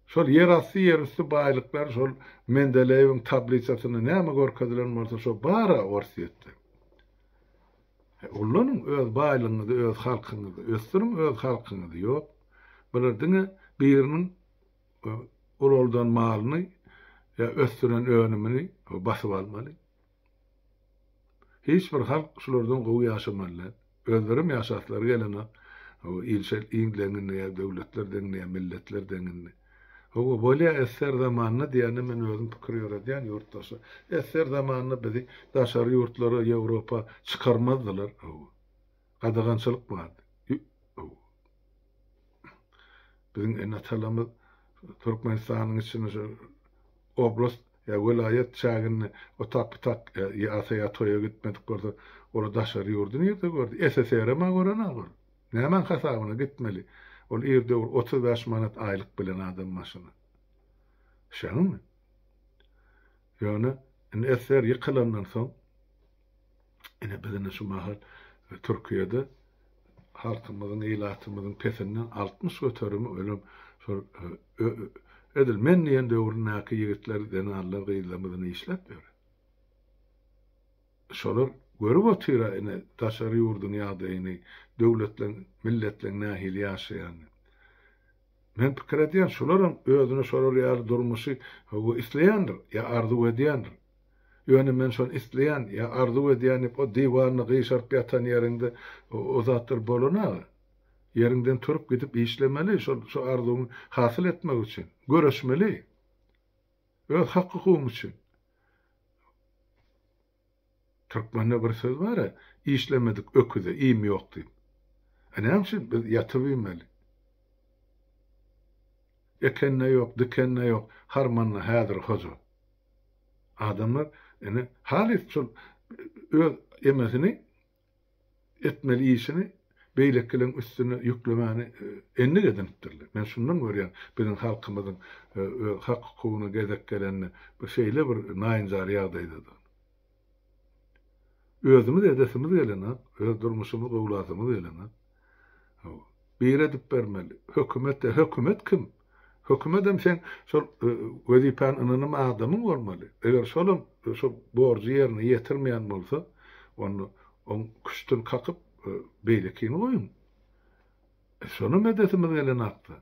Şol ýerasty, ýerüsti baýlyklar şol Mendeleýewiň tablisasynda näme görkezilen bolsa şo bar-a Orsýetde. Ullanyň öz baýlygyňyzy, öz halkyňyzy, ösdüriň öz halkyňyzy. Ýok. Bular diňe biriniň ulaldan malyny ýa ösdüren önümini basyp almaly. Hiç bir halk şulardan gowy ýaşamaly däl. Özlerem ýaşaslary gelenok. Il şeýle il deňinde ýa döwletler deňinde ýa milletler deňinde. Hawa, bolýa SSR zamanynda diýende men özüm pikir ýöredýän ýurtdaşlar. SSR zamanynda bizi daşary ýurtlara, Ýewropa çykarmazdylar. Hawa. Gadagançylyk bardy. Hawa. Biziň ene-atalarymyz Türkmenistanyň içinde şu oblast ýa welaýat çäginde otak-putak ýa-asa ýa toýa gitmedik bolsa, olar daşary ýurdy nirde gördi? SSR-em-ä gören-ä ol. Nämäň hasabyna gitmeli? Ol ir döwür 35 manat aýlyk bilen adam başyna. Şeňmi? Ýöne indi SSR ýykylandan soň ine biz ine şu mahal Türkiýede halkymyzyň, ilatymyzyň pesinden 60 göterimi ölüm şol edil men diýen döwründäki ýigitler, zenanlar, gyzlarymyz ine işläp ýör. Şolar görüp otyr-a ine daşary ýurduň ýagdaýyny, döwletleň, milletleň nähili ýaşaýanyny. Men pikir edýän, şolaram özüne şolar ýaly durmuşy hawa isleýändir ýa arzuw edýändir. Ýöne men şony isleýän ýa arzuw edýän diýip o diwanda gyşaryp ýatan ýeriňde o zatlar bolan-a. Ýeriňden turup gidip işlemeli şol şu arzuwyňy hasyl etmek üçin. Göreşmeli. Öz hak-hukugyň üçin. Türkmende bir söz bar-a, Işlemedik öküze iým ýok diýip. A näme üçin biz ýatyp iýmeli? Ekende ýok, dikende ýok, harmanda häzir hoja. Adamlar ine halys şol öz emesini etmeli işini beýlekileň üstüne ýüklemäni endik edinipdirler. Men şundan görýän, biziň halkymyzyň öz hak-hukugyna gezek gelende bir şeýle bir naýynjar ýagdaýdadygyny. Özümiz edesimiz gelenok, öz durmuşymyzy gowulasymyz gelenok. Hawa. Biri edip bermeli. Hökümet-de, hökümet kim? Hökümetem seň şol wezipäni ynanan adamyň bolmaly. Eger şolam şo borjy ýerine ýetirmeýän bolsa, onda oň küştüni kakyp, beýlekini goýuň. Şonam edesimiz gelenakda.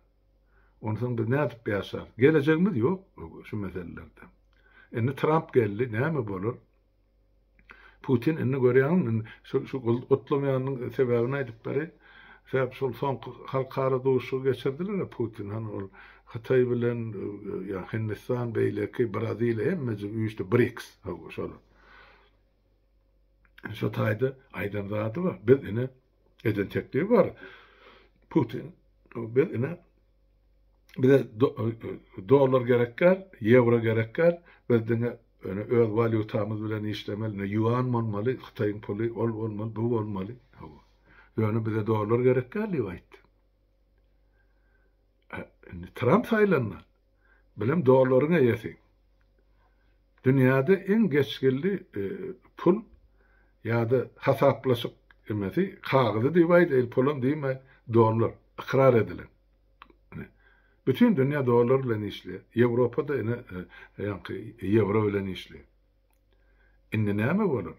Onsoň biz nädip ýaşarys? Gelejegimiz ýok şu meselelerde. Indi Tramp geldi, näme bolar? Putin indi görýäňmi, indi şu şu gutlamaýanyň sebäbini aýdyp bereýin. Sebäp şol soňky halkara duşuşygy geçirdiler-ä Putin, hany ol Hytaý bilen ýa Hindistan, beýleki Braziliýa hemmejik üýşdi, BRICS, hawa şolar. Şo taýda aýdan zady bar. Biz ine eden teklibi bar. Putin biz ine bize dollar gerek däl, ýewro gerek däl. Biz diňe öz walýutamyz bilen işlemeli. Ine ýuan bolmaly, Hytaýyň puly, ol bolmaly, bu bolmaly. Hawa. Ýöne bize dollar gerek däl diýip aýtdy. Indi Tramp saýlandy. Bilem dollaryň eýesi. Dünýäde iň geçginli pul ýa-da hasaplaşyk emesi kagyzy diýip aýdaýyl, pulam diýme, dollar, ykrar edilen. Bütin dünýä dollar bilen işleýär. Ýewropa-da ine ýaňky ýewro bilen işleýär. Indi näme bolar?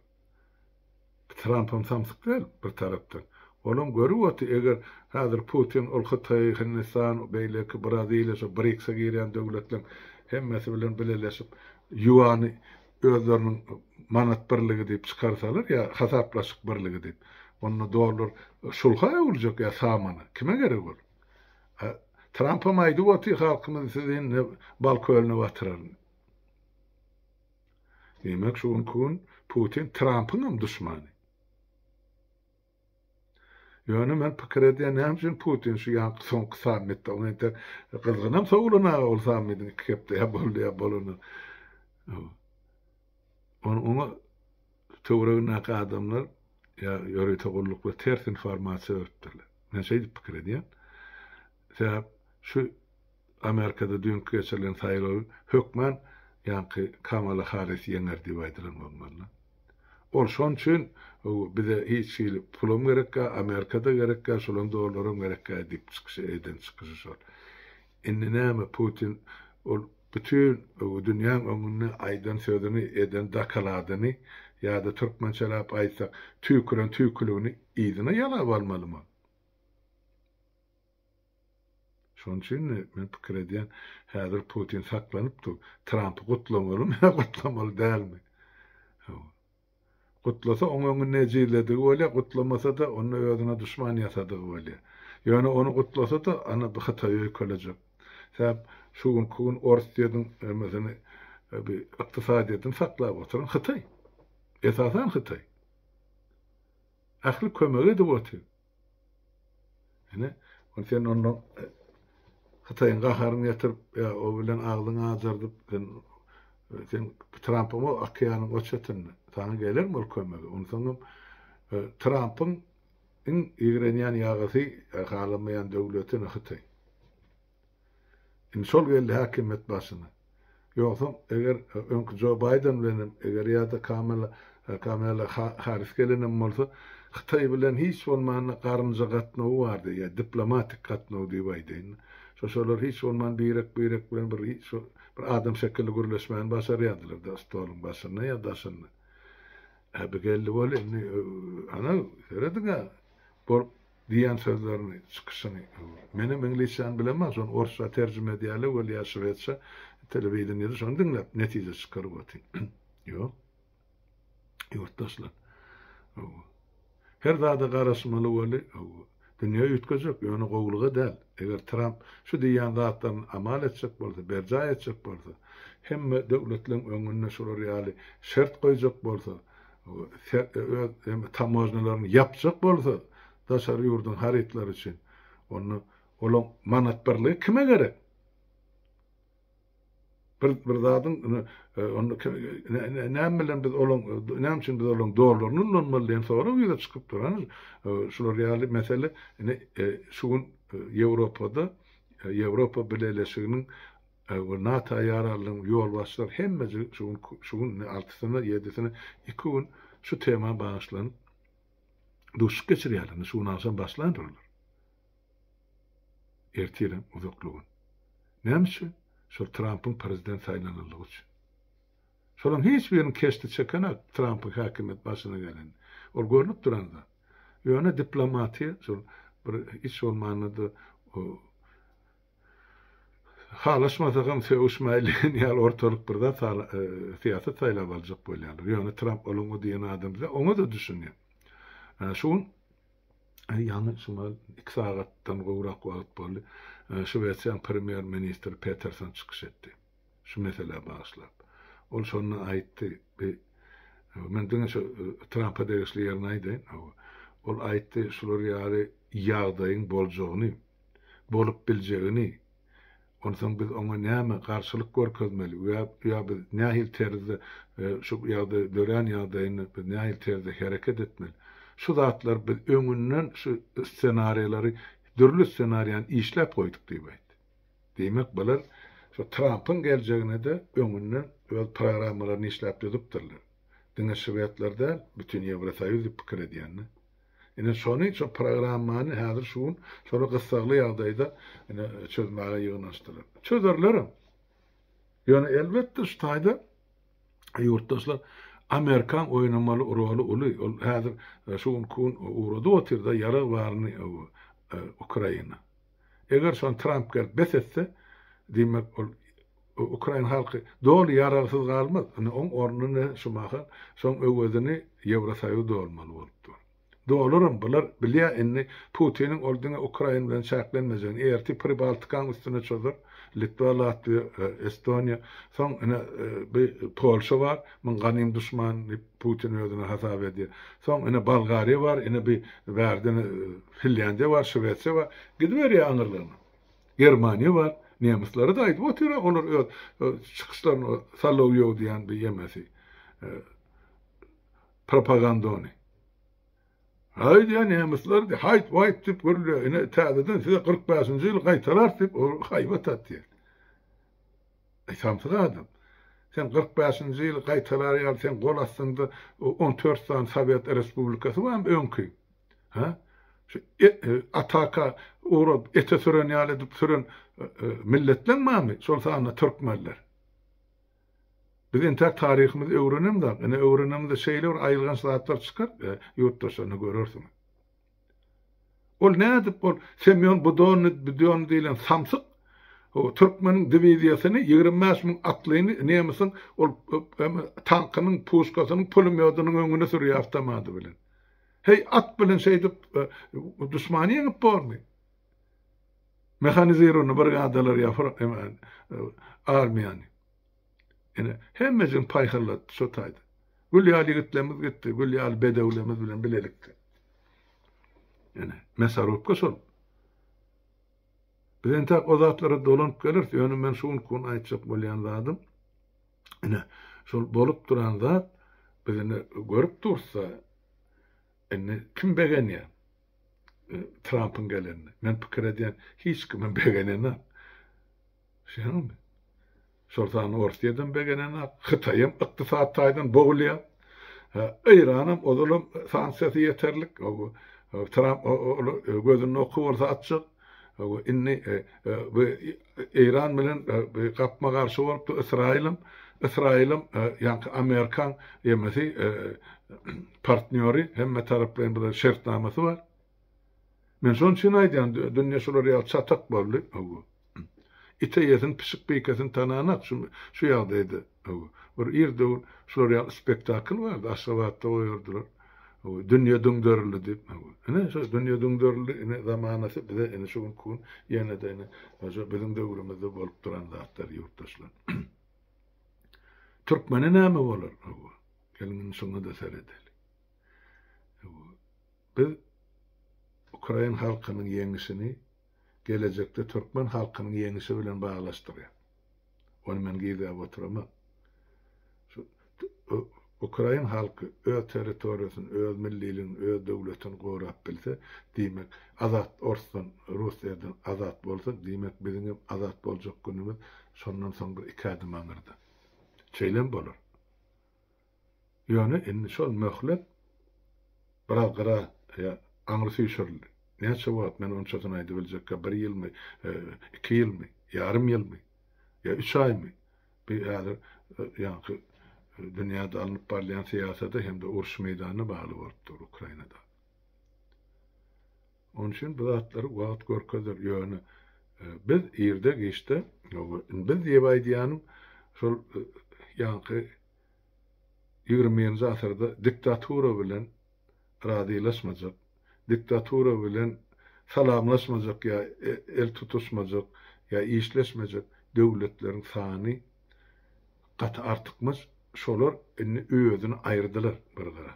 Trampam samsyk däl bir tarapdan. Olam görüp otyr, eger häzir Putin ol Hytaý, Hindistan, beýleki Braziliýa şo BRICS-e girýän döwletleň hemmesi bilen bileleşip ýuany özleriniň manat birligi diýip çykarsalar ýa hasaplaşyk birligi diýip, onda dollar şulha öwrüljek ýa samana. Kime gerek ol? Trampam aýdyp otyr halkymyzy sizi indi bal kölüne batyraryn. Diýmek şu günki gün Putin Trampyňam duşmany. Ýöne men pikir edýän näme üçin Putin şu ýaňky soňky sammitde oň entek gyzgynam sowulanaga ol sammitiň iki hepde ýa boldy ýa bolany. Ony oňa töweregindäki adamlar ýa ýörite gulluklar ters informasiýa beripdirler. Men şeýdip pikir edýän. Sebäp şu Amerikada düýnki geçirilen saýlawy hökman ýaňky Kamala Harris ýeňer diýip aýdylan bolmaly. Ol şon üçin bize hiç hili pulam gerekgä, Amerikada gerekgä, şolaň dollaram gerekgä diýip çykyş eden çykyşy şol. Indi näme Putin ol bütin dünýäň öňünde aýdan sözüni, eden dokaladyny ýa-da türkmençeläp aýtsak tüýküren tüýküligini yzyna ýalap almalymy? Şonuň üçin-de men pikir edýän, häzir Putin saklanyp dur. Trampy gutlamalymy ýa gutlamaly dälmi? Hawa. Gutlasa oň öňünde ejizledigi bolýar, gutlamasa-da onda özüne duşman ýasadygy bolýar. Ýöne ony gutlasa-da ana bu Hytaý öýkelejek. Sebäp şu günki gün Orsýetiň hemmesini bi ykdysadyýetini saklap oturan Hytaý. Esasan Hytaý. Ähli kömegi edip otyr. Ine, ony sen ondan Hytaýyň gaharyny getirip, ýa o bilen agzyňy ajardyp, sen sen Trampyň o okeanyň o çetinde. Saňa gelermi ol kömege? Onsoňam Trampyň iň ýigrenýän ýagysy, halamaýan döwleti ine Hytaý. Indi şol geldi häkimiýet başyna. Ýogsam, eger öňki Jo Baýden bilenem, eger ýa-da Kamala Kamala Harris gelenem bolsa, Hytaý bilen hiç bolmanda garynja gatnawy bardy, ýa diplomatik gatnaw diýip aýdaýyn. Şo şolar hiç bolman birek-birek bilen bir şo bir adam şekilli gürleşmäni başarýardylar-da stoluň başynda ýa daşynda. Ä bu geldi weli indi ana serediň-ä bolup Diýen sözlerini, çykyşyny. Menem iňlisçäni bilemok, şony orsça terjime edýärler weli ýa şwedçe, telewideniýede şony diňläp netije çykaryp otyryn. Ýok. Ýurtdaşlar. Hawa. Her zada garaşmaly weli, hawa. Dünýe üýtgejek, ýöne gowulyga däl. Eger Tramp şu diýýän zatlaryny amal etjek bolsa, berjaý etjek bolsa, hemme döwletleň öňünde şular ýaly şert goýjak bolsa, öz tamožnalaryny ýapjak bolsa daşary ýurduň harytlary üçin, onda olaň manat birligi kime gerek? Bir bir zadyň onda näme bilen biz olaň näme üçin biz olaň dollaryny ulanmaly diýen sorag ýüze çykyp dur. Ana şular ýaly mesele ine şu gün Ýewropada Ýewropa Bileleşiginiň We NATO ýararlygyň ýolbaşçylary hemmejigi şu gün şu gün indi altysyna, ýedisine iki gün şu tema bagyşlanyp duşuşyk geçirýärler. Indi şu gün agşam başlandyr olar. Ertirem uzakly gün. Näme üçin? Şol Trampyň prezident saýlananlygy üçin. Şolaryň hiç biriniň keşdi çekenak Trampyň häkimiýet başyna geleni. Ol görnüp duran zat. Ýöne diplomatiýa şol bir hiç bolmanda-da Halaşmasagam sögüşmäýli diýen ýaly ortalyk bir zat syýasat saýlap aljak bolýarlar. Ýöne Tramp olaň o diýen adamsy däl, oňa-da düşünýär. Şu gün ýaňy şumal iki sagatdan gowrak wagt boldy. Şwesiýanyň premýer-ministri Peterson çykyş etdi. Şu meselä bagyşlap. Ol şonda aýtdy, bi men diňe şu Trampa degişli ýerini aýdaýyn. Ol aýtdy, şular ýaly ýagdaýyň boljagyny bolup biljegini, onsoň biz oňa näme garşylyk görkezmeli we ýa biz nähili terzde şu ýagdaý dörän ýagdaýynda biz nähili terzde hereket etmeli. Şu zatlary biz öňünden şu ssenariýalary dürli ssenariýany işläp goýduk diýip aýtdy. Diýmek bular şu Trampyň geljegine-de öňünden öz programmalaryny işläp düzüpdirler. Diňe şwedler däl, bütin Ýewrosoýuz diýip pikir edýän-de. Ine şony, şo programmany häzir şu gün şolar gyssagly ýagdaýda ine çözmäge ýygnanyşdylar. Çözerlerem. Ýöne elbetde şu taýda ýurtdaşlar Amerikan oýnamaly roly uly. Ol häzir şu günki gün ugradyp otyrda ýarag baryny Ukraina. Eger şony Tramp gelip bes etse, diýmek ol. ukrain halky doly ýaragsyz galmaz. Indi oň ornuny şu mahal şoň öwezini Ýewrosoýuz dolmaly bolup dur. Dolaram bular bilýär indi Putiniň ol diňe Ukraina bilen çäklenmejegini, ertir Pribaltikaň üstüne çozar, Litwa, Latwiýa, Estoniýa, soň ine bi Polşa bar, muň ganym duşman diýip Putin özüne hasap edýär. Soň ine Bolgariýa bar, ine bi bärde ine Finlýandiýa bar, Şwesiýa bar, gidiberýär aňyrlygyna. Germaniýa bar, nemisleri-de aýdyp otyr-a olar öz çykyşlaryny Solowýow diýen bi ýemesi propagandony. Haý diýýär, nemisler diýýär, haýt waýt diýip gürlýär, ine täzeden size 45-nji ýyly gaýtararys diýip, ol haýbat atýar. Eý samsyk adam. Sen 45-nji ýyly gaýtarar ýaly sen gol astyňda 14 sany sowet respublikasy barmy öňki? Ha? Şu e, e, ataka ugrap ete süren ýaly edip süren e, milletleň barmy? Şol sanda türkmenler. Biz entäk taryhymyzy öwrenemzok. Ine öwrenemizde şeýle bir aýylganç zatlar çykar, ýurtdaşlaryna görersiňiz. Ol nädip ol Semýon Budonny Budýonny diýlen samsyk o türkmeniň diwiziýasyny 25 müň atlyny nemisiň ol tankynyň, puşkasynyň, pulemýodynyň öňüne sürýär awtomady bilen. Heý at bilen şeýdip duşmany ýeňip bormy? Mehanizirowny brigadalar ýa armiýany. Ine, hemmejigini paýhyrlatdy şo taýda. Gül ýaly ýigitlerimiz gitdi, gül ýaly bedewlerimiz bilen bilelikde. Ine, mesarubka şol. Biz entäk o zatlara dolanyp geleris, ýöne men şu günki gün aýtjak bolýan zadym, ine, şol bolup duran zat, biz indi görüp dursa, indi kim begenýär? Trampyň gelenine. Men pikir edýän, hiç kimem begenenok. Şeýdemi? Şol sanda Orsýedem begenenok, Hytaýam ykdysady taýdan bogulýar. Eýranam ozalam sanksiýasy ýeterlik. Tramp ol gözünde oky bolsa atjak. Indi bu Eýran bilen gapma-garşy bolupdy Ysraýylam. Ysraýylam ýaňky Amerikan ýemesi partnýory, hemme taraplaýyn bir şertnamasy bar. Men şonuň üçin aýdýan, dünýe şular ýaly çatak boldy. It eýesini, pişik bikesini tananak şu şu ýagdaýda. Bir ir döwür şular ýaly spektakl bardy, Aşgabatda goýardylar. Dünýe düňderildi diýip. Ine şu dünýe düňderildi, ine zamanasy bize ine şu günki gün ýene-de ine şu biziň döwrümizde bolup duran zatlar ýurtdaşlar. Türkmene näme bolar? Geliň indi şoňa-da seredeli. Biz ukrain halkynyň ýeňişini gelejekde türkmen halkynyň ýeňişi bilen baglaşdyrýas. Ony men gizläp oturamok. Şu ukrain halky öz territoriýasyny, öz milliligini, öz döwletini gorap bilse, diýmek, azat orsdan, Russiýadan azat bolsa, diýmek, biziňem azat boljak günümiz şondan soň bir iki ädim aňyrda. Şeýlem bolar. Ýöne indi şol möhlet biraz gyra ýa aňry süýşürildi. Näçe wagt, men onçasyny aýdybiljekkä, bir ýylmy, iki ýylmy, ýarym ýylmy, ýa üç aýmy? Bu häzir ýaňky dünýäde alnyp barylýan syýasata hem-de uruş meýdanyna bagly bolup dur Ukrainada. Onuň üçin bu zatlary wagt görkezer. Ýöne biz irde-giçde, biz diýip aýdýanym şol ýaňky 21-nji asyrda diktatura bilen razylaşmajak, diktatura bilen salamlaşmajak ýa el tutuşmajak ýa işleşmejek döwletleriň sany gaty artykmaç, şolar indi özüni aýyrdylar bir gyra.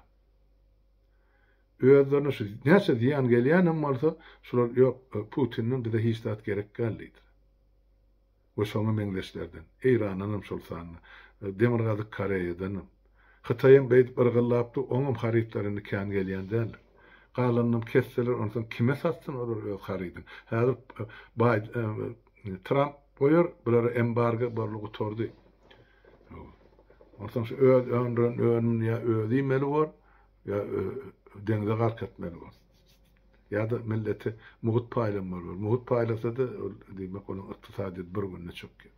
Özlerine şu näçe zyýan gelýänem bolsa, şular ýok, Putinden bize hiç zat gerek däl diýdiler. We şoňa meňzeşlerden. Eýrandanam şol sanda. Demirgazyk Koreýadanam. Hytaýam beýdip yrgyllap dur, oňam harytlary indi kän gelýän däldir. Galanynam kesseler, onsoň kime satsyn olar öz harydyny. Häzir Baý Tramp goýar, bulara embargo boldy gutardy. Onsoň şu öz öndüren önümini ýa özi iýmeli bor, Ýa deňze gark etmeli bor. Ýa-da millete mugt paýlamaly bor. Mugt paýlasa-da, ol diýmek onuň ykdysadyýeti bir günde çökýär.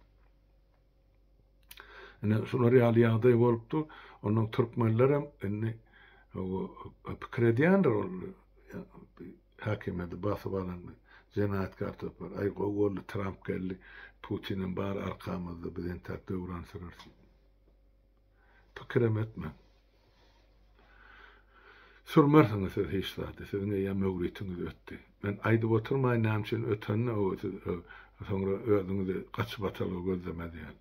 Ine şular ýaly ýagdaý bolupdy. Ondan türkmenler hem indi pikir edýändir ol häkimiýeti basyp alan. Jenaýatkär topar. Aý gowy boldy Tramp geldi, Putinem bar arkamyzda biz entäk döwran süreris diýip. Pikirem etmäň. Sürmersiňiz siz hiç zady. Siziň eýýäm möwritiňiz ötdi. Men aýdyp oturmaýyn näme üçin ötenini, o siz soňra özüňizi gaçyp atalga gözlemez ýaly.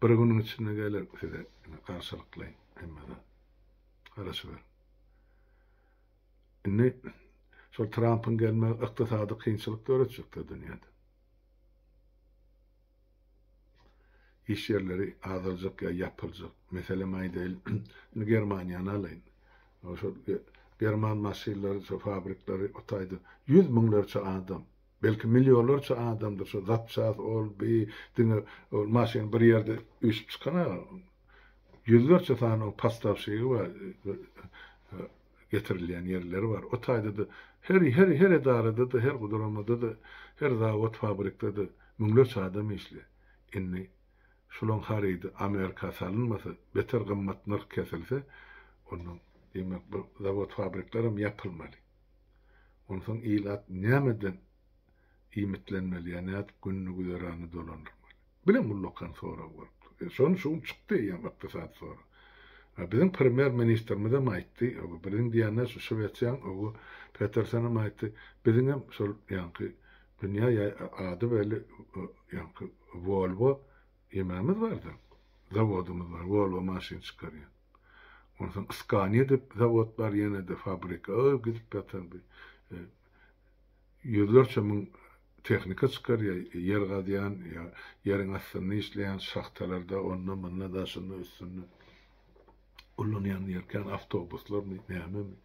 Bir günüň içinde geler size garşylyklaýyn hemme zat. Garaşyberiň. Indi şol Trampyň gelmegi ykdysady kynçylyk döretjekdir dünýäde. Iş ýerleri azaljak ýa ýapyljak. Meselem aýdaýyn, indi Germaniýany alaýyn. Şol german maşynlary, şo fabrikleri o taýda ýüz müňlerçe adam, belki millionlarça adamdyr şo zapças, ol, bi, diňe ol maşyn bir ýerde üýşüp çykan-a. Ýüzlerçe sany oň postawşigi bar, getirilýän ýerleri bar. O taýda-da her, her, her edarada-da, her guramada-da, her zawod, fabrikde-de müňlerçe adam işleýär. Indi şulaň harydy Amerika salynmasa, beter gymmat nyrh kesilse, onda diýmek bu zawod, fabriklerem ýapylmaly. Onsoň ilat nämeden iýmitlenmeli ýa nädip gününi-güzeranyny dolandyrmaly? Bilen ullakan sorag bolup dur. Şony şu gün çykdy eýýäm ykdysady sorag. Biziň premýer ministrimizem aýtdy, biziň diýende şu Şwesiýaň ogu Petersenem aýtdy, biziňem şol ýaňky dünýä ady belli ýaňky Volvo ýemämiz bardy, zawodymyz bar, Volvo maşyn çykarýan. Onsoň Scania diýip zawod bar ýene-de fabrika, o gidip ýatan bir ýüzlerçe müň tehnika çykarýar, ýer gazýan, ýa ýeriň astynda işleýän şahtalarda, onda, munda, daşynda, üstünde ullanýan ýerkän awtobuslarmy, nämemi.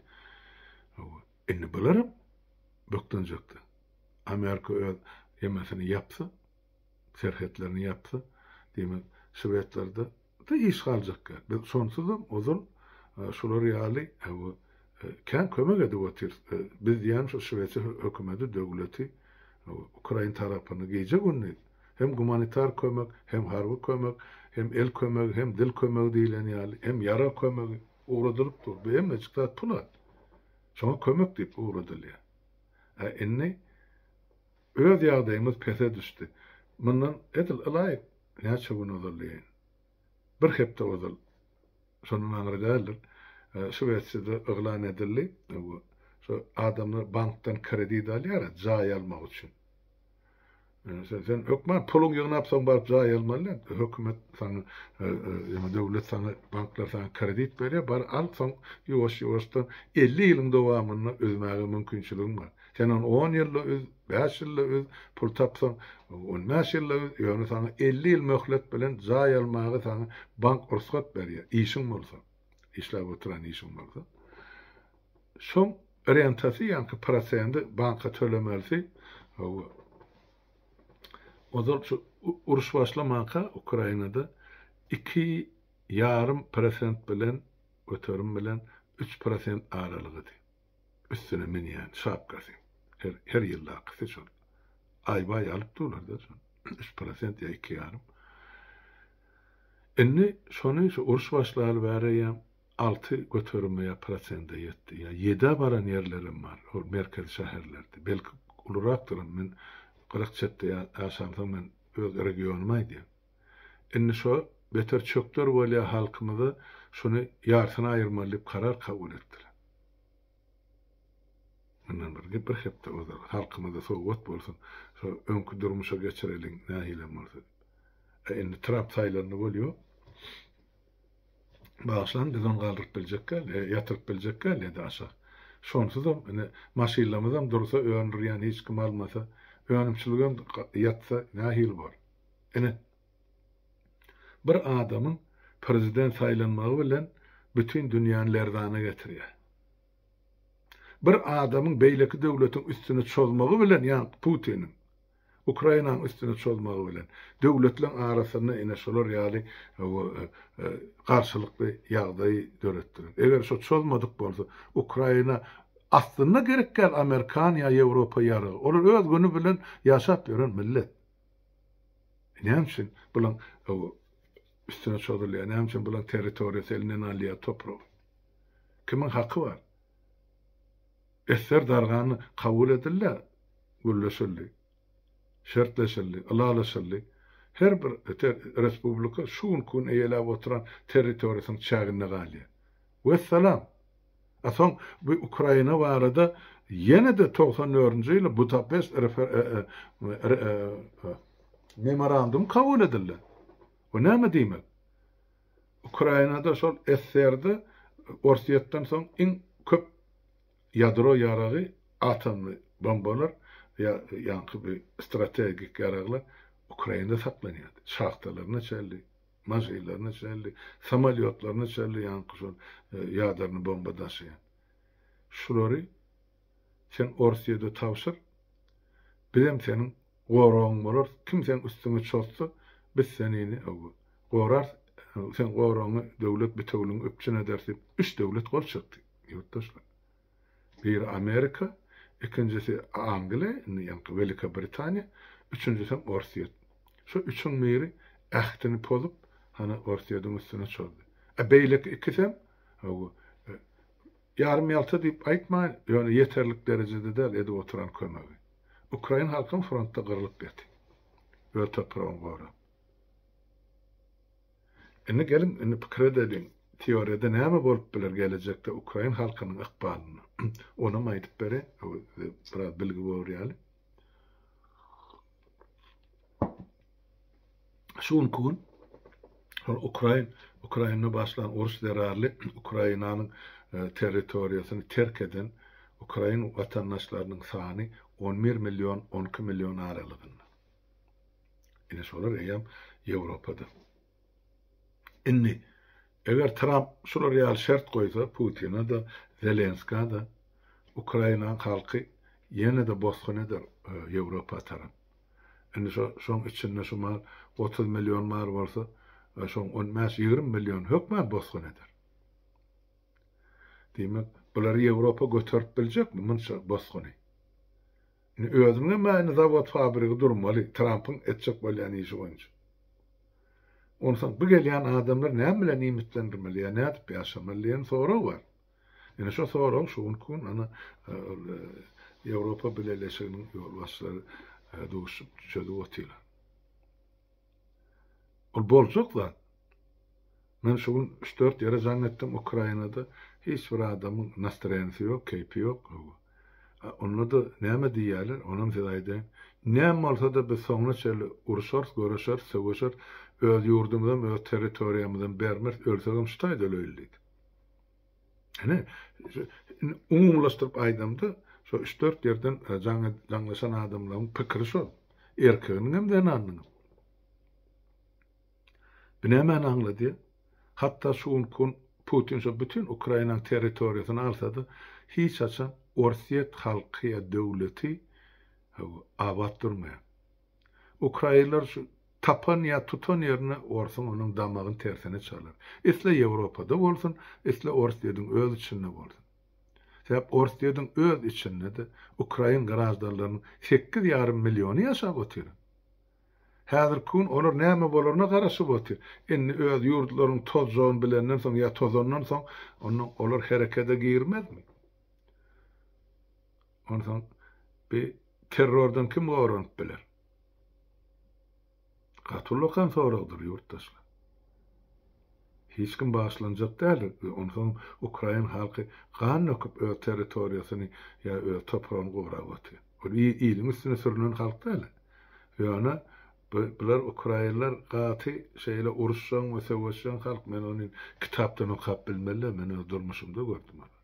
Hawa, indi bularam bökdenjekdi. Amerika öz ýemesini ýapsa, serhetlerini ýapsa, diýmek, şwedlerde Da iş galjak däl. Biz şonsuzam ozal şular ýaly kän kömek edip otyrys. Biz diýýän şu Şwesiýa hökümeti, döwleti ukrain tarapyny gije-gündiz hem gumanitar kömek, hem harby kömek, hem el kömegi, hem dil kömegi diýlen ýaly, hem ýarag kömegi ugradylyp dur. Bu hemmejik zat pul-a. Şoňa kömek diýip ugradylýar. A indi öz ýagdaýymyz pese düşdi. Mundan edil ylaýyk Näçe gün ozal diýeýin. Bir hepde ozal, şondan aňry däldir, Şwesiýada yglan edildi, bu şu adamlar bankdan kredit alýar-a, jaý almak üçin. Sen, sen hökman puluňy ýygnap soň baryp jaý almaly däl. Hökümet saňa, ýa döwlet saňa, banklar saňa kredit berýär, bar al, soň ýuwaş-ýuwaşdan 50 ýylyň dowamynda üzmäge mümkinçiligiň bar. Sen ony on ýylda üz, bäş ýylda üz, pul tapsaň, on bäş ýylda üz, ýöne saňa 50 ýyl möhlet bilen jaý almaga saňa bank rugsat berýär, işiň bolsa, işläp oturan işiň bolsa. Şoň rentasy, ýaňky prosendi banka tölemelisi, hawa, ozal şu uruş başlamanka Ukrainada iki ýarym prosent bilen, göterim bilen üç prosent aralygydy. Üstüne münýän şapkasy. Her, her ýyldakysy şol. Aýbaý alyp durlar-da şol. 3% ýa iki ýarym. Indi şony şu uruş başlaly bäri eýýäm 6 göterime ýa prosente ýetdi. Ýa ýedä baran ýerlerem bar. Ol merkezi şäherlerde. Belki ulurakdyram. Men gyrak çetde ýaşamsoň men öz regionymy aýdýan. Indi şo beter çökder bolýar halkymyza şuny ýarsyny aýyrmaly diýip karar kabul etdiler. Mundan bir bir hepde ozal halkymyza sowgat bolsun şo öňki durmuşa geçireliň nähilem bolsa diýip. E indi Tramp saýlandy bolýo. Bagyşlaň biz ony galdyryp biljek däl, e, ýatyryp biljek däl ýa-da aşak. Şonsuzam ine maşynlarymyzam dursa öndürýän hiç kim almasa, önümçiligem ýatsa nähili bor. Ine, bir adamyň prezident saýlanmagy bilen bütin dünýäni lerzana getirýär. Bir adamyň beýleki döwletiň üstüne çozmagy bilen, ýagny Putiniň Ukrainanyň üstüne çozmagy bilen, döwletleriň arasynda ine şolar ýaly garşylykly ýagdaýy döretdiler. Eger şo çozmadyk bolsa, Ukraina aslynda gerek däl amerikan ýa ýewropa ýaragy. Olar öz güni bilen ýaşap ýören millet. Näme üçin bulaň üstüne çozulýar? Näme üçin bulaň territoriýasy elinden alýar topragy? Kimiň haky bar? Esser dargany kabul edildi. Gürleşildi. Şertleşildi, ylalaşyldy. Her bir respublika şu günki gün eýeläp oturan territoriýasynyň çäginde galýar. Wessalam! A soň bu Ukraina barada ýene-de 94-nji ýyly Budapest memorandum kabul edildi. Bu näme diýmek? Ukrainada şol SSR-de Orsýetden soň iň köp ýadro ýaragy, atomly bombalar ýa ýaňky bir strategik ýaraglar Ukrainada saklanýardy. Şahtalaryna çenli, maşynlaryna çenli, samolýotlaryna çenli ýaňky şol ýaderny bomba daşaýan. Şulary sen Orsýede tabşyr, bizem seniň goragyň bolarys, kim seň üstüňe çozsa, biz senini gorarys, seň goragyňy, döwlet bitewiligiňi üpjün ederis diýip, üç döwlet gol çekdi, ýurtdaşlar. Biri Amerika, ikinjisi Angliýa, indi ýaňky Welikobritaniýa, üçünjisem Orsýet. Şu üçüň biri ähtini pozup, hany Orsýetiň üstüne çozdy. A beýleki ikisem, hawa, ýarym-ýalta diýip aýtmaýyn, ýöne ýeterlik derejede däl edip oturan kömegi. Ukrain halkam frontda gyrlyp ýatyr. Öz topragyny gorap. Indi geliň, indi pikir edeliň, teoriýada näme bolup biler gelejekde ukrain halkynyň ykbalynda? Onam aýdyp bereýin, biraz bilgi bor ýaly. Şu günki gün şol ukrain Ukrainada başlan uruş zerarly Ukrainanyň e, territoriýasyny terk eden ukrain watandaşlarynyň sany 11 million 12 million aralygynda. Ine şolar eýýäm Ýewropada. Indi eger Tramp şular ýaly şert goýsa Putina-da, Zelenska-da Ukrainanyň halky ýene-de bosgun eder e, Ýewropa tarap. Indi şo şoň içinde şu mal 30 million bar bolsa, e, şoň 15-20 million hökman bosgun eder. Diýmek, bulary Ýewropa göterip biljekmi munça bosguny? Indi özüniňem indi zawod fabrigi durmaly Trampyň etjek bolýan işi boýunça. Onsoň bu gelýän adamlar näme bilen iýmitlendirmeli ýa nädip ýaşamaly diýen sorag bar. Ine şo sorag şu günki gün ana ol Ýewropa Bileleşiginiň ýolbaşçylary duşup çözüp otyrlar. Ol boljak zat. Men şu gün üç-dört ýere jaň etdim Ukrainada hiç bir adamyň nastroýenisi ýok, keýpi ýok. Onda-da näme diýýärler, onam size aýdaýyn. Näme bolsa-da biz soňuna çenli uruşarys, göreşeris, söweşeris, öz ýurdumyzam, öz territoriýamyzam bermeris, ölsegem şu taýda öleýli diýdi. Ine, indi umumylaşdyryp aýdamda, şo üç-dört ýerden jaň jaňlaşan adamlaryň pikiri şol. Erkeginiňem, zenanynyňam. Bu nämäni aňladýar? Hatda şu günki gün Putin şo bütin Ukrainanyň territoriýasyny alsa-da, hiç haçan Orsýet halky ýa döwleti abat durmaýar. Ukrainler şu tapan ýa tutan ýerine orsuň onuň damagyny tersine çalar. Isle Ýewropada bolsun, isle Orsýetiň öz içinde bolsun. Sebäp Orsýetiň öz içinde-de ukrain graždanlarynyň sekiz ýarym milliony ýaşap otyr. Häzirki gün olar näme bolaryna garaşyp otyr. Indi öz ýurtlarynyň tozjagyny bilenden soň ýa tozandan soň ondan olar herekede girmezmi? Onsoň bi terrordan kim goranyp biler? Gaty ullakan soragdyr ýurtdaşlar. Hiç kim bagyşlanjak däldir. Onsoň ukrain halky gan döküp öz territoriýasyny ýa öz topragyny gorap otyr. Ol iliň üstüne sürünen halk däl. Ýöne bular ukrainler gaty şeýle uruşjaň we söweşjeň halk. Men ony kitapdan okap bilmeli däl, men öz durmuşymda gördüm olary.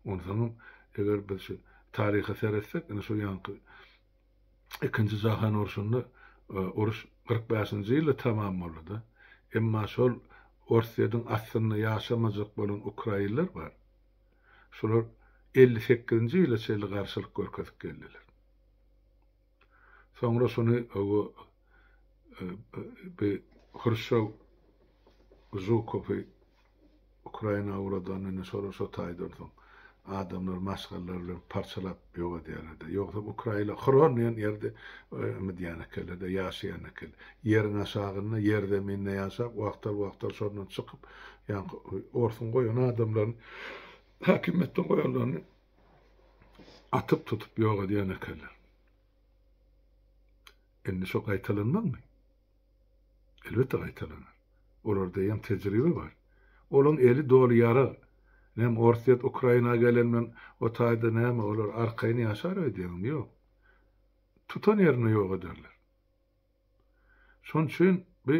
Onsoňam eger biz şu taryha seretsek, ine şu ýaňky Ikinji jahan urşunda uruş 45-nji ýylda tamam boldy-da. Emma şol Orsýetiň astynda ýaşamajak bolan ukrainler bar. Şolar 58-nji ýyla çenli garşylyk görkezip geldiler. Soňra şuny o bi Hruşşow Žukowy Ukraina ugradan ine şolar şo taýdan soň adamlar maşgalalar bilen parçalap ýok edýärler-de. Ýogsam Ukraina Hron diýen ýerde eme diýýän ekenler-de, ýaşaýan eken. Ýeriň aşagynda, ýerzeminde ýaşap, wagtal-wagtal şondan çykyp, ýaňky orsuň goýan adamlaryny, häkimiýetde goýanlaryny. Atyp tutup ýok edýän ekenler. Indi şo gaýtalanmazmy? Elbetde gaýtalanar. Olarda eýýäm tejribe bar. Olaň eli doly ýarag. Näme Orsýet Ukraina gelen bilen o taýda näme olar arkaýyn ýaşar öýdýäňmi? Ýok. Tutan ýerinde ýok ederler. Şonuň üçin bu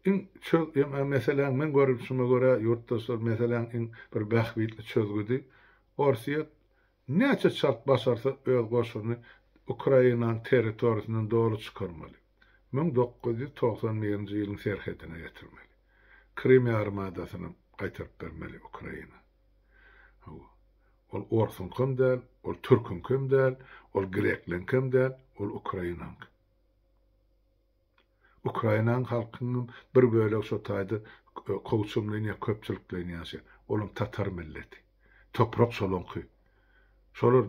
iň çöz meseläň men görüşime görä ýurtdaşlar meseläň iň bir bähbitli çözgüdi Orsýet näçe çalt başarsa öz goşunyny Ukrainanyň territoriýasyndan doly çykarmaly. 1991-nji ýylyň serhedine getirmeli. Krym ýarymadasynam gaýtaryp bermeli Ukraina. Hawa. Ol orsuňkam däl, ol türküňkem däl, ol grekleňkem däl, ol ukrainaňky. Ukrainaň halkynyňam bir bölegi şo taýda kowçumlaýyn ýa köpçülikleýin ýaşaýar. Olam tatar milleti. Toprak şolaňky. Şolar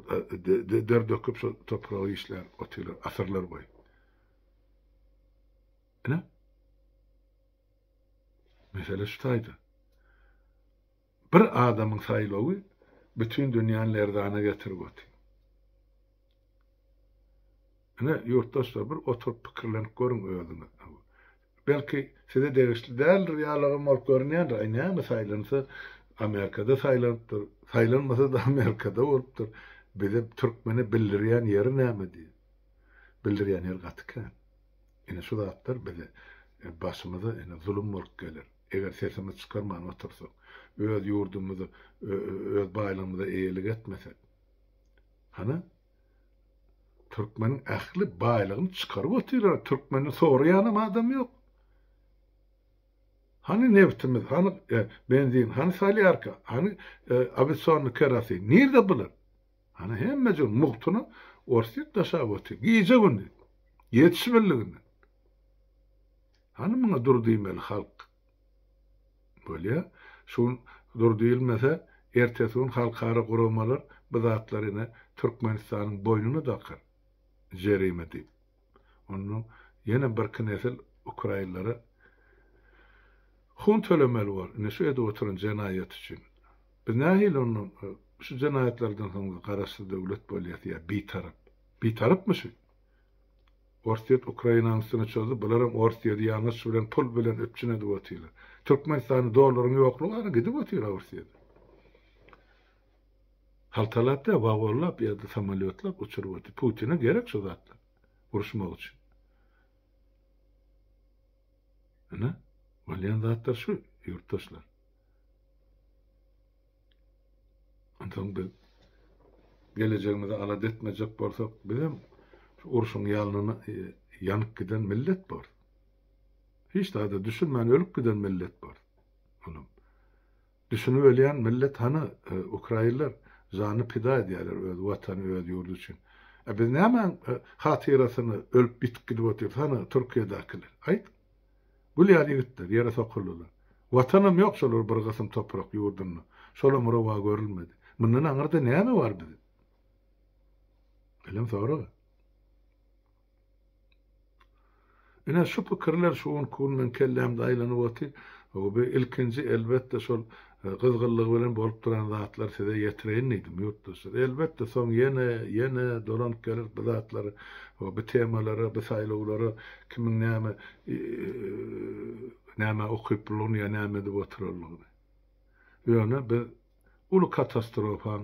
der döküp şo topragy işläp otyrlar asyrlar boýy. Ine. Mesele şu taýda. Bir adamyň saýlawy bütin dünýäni lerzana getirip otyr. Ine, ýurtdaşlar, bir oturyp pikirlenip görüň özüňiz. Belki, size degişli däldir ýalagam bolup görünýändir. Aý, näme saýlansa, Amerikada saýlanypdyr, saýlanmasa-da Amerikada bolupdyr. Bize, türkmene bildirýän ýeri näme diýip. Bildirýän ýeri gaty kän. Ine, şu zatlar bize başymyza ine zulum bolup geler. Eger sesimizi çykarman otursak, öz ýurdumyza, öz baýlygymyza eýelik etmesek. Hany, türkmeniň ähli baýlygyny çykaryp otyrlar, türkmeni soraýanam adam ýok. Hany nebtimiz, hany benzin, hany solýarka, hany awiasionnyý kerosin, nirde bular? Hany hemmejigini mugtuna Orsýet daşap otyr, gije-gündiz, ýetişibildiginden. Hany muňa dur diýmeli halk. Bolýa. Şu gün dur diýilmese, ertesi gün halkara guramalar bu zatlary ine Türkmenistanyň boýnuna dakar. Jerime diýip. Ondan ýene birki nesil ukrainlere hun tölemeli bor. Ine şu edip oturan jenaýaty üçin. Biz nähili ondan şu jenaýatlardan soň biz garaşsyz döwlet bolýas ýa bitarap. Bitarapmy şu? Orsýet Ukrainanyň üstüne çozdy, bularam Orsýedi ýangyç bilen, pul bilen üpjün edip otyrlar. Türkmenistanda dollaryň ýoklugy ara gidip otyr Orsýede. Haltalap däl, wagonlap ýa-da samolýotlap uçuryp otyr. Putine gerek şu zatlar uruşmak üçin. Ine, bolýan zatlar şu, ýurtdaşlar. Onsoň biz gelejegimizi alada etmejek bolsak, bizem şu urşuň ýalnyna ýanyp giden millet borus. Hiç zada düşünmän ölüp giden millet borus. Olam. Düşünip ölýän millet hany ukrainler janyny pida edýärler öz watany, öz ýurdy üçin. A biz nämäň hatyrasyna ölüp ýitip gidip otyrys hany Türkiýedäkiler? Aýt. Gül ýaly ýigitler, ýere sokuldylar. Watanam ýok şolar bir gysym toprak ýurdunda. Şolam rowa görülmedi. Mundan aňyrda näme bar biziň? Elem soraga. Ine şu pikirler şu günki gün meň kellämde aýlanyp otyr. Bu ilkinji elbetde şol gyzgynlygy bilen bolup duran zatlary size ýetireýin diýdim ýurtdaşlar. Elbetde soň ýene, ýene dolanyp geler bu zatlara, bu temalara, bu saýlawlara kimiň näme nämä ukyplylygyny ýa näme edip oturanlygyny. Ýöne biz uly katastrofaň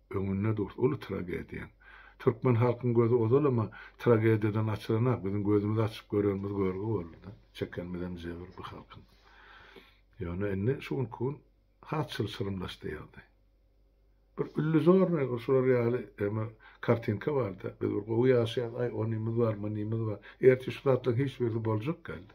öňünde durus, uly tragediýaň. Türkmen halkyň gözi ozalam-a tragediýadan açylanak, biziň gözümizi açyp görenimiz görgi boldy-da, çekenimizem jebir bu halkyň. Ýöne indi şu günki gün has çylşyrymlaşdy ýagdaý. Bir illuzornyý bir şular ýaly eme kartinka barda, biz bir gowy ýaşaýas, aý onymyz bar, munymyz bar. Ertir şu zatlaryň hiç birisi boljak däldi.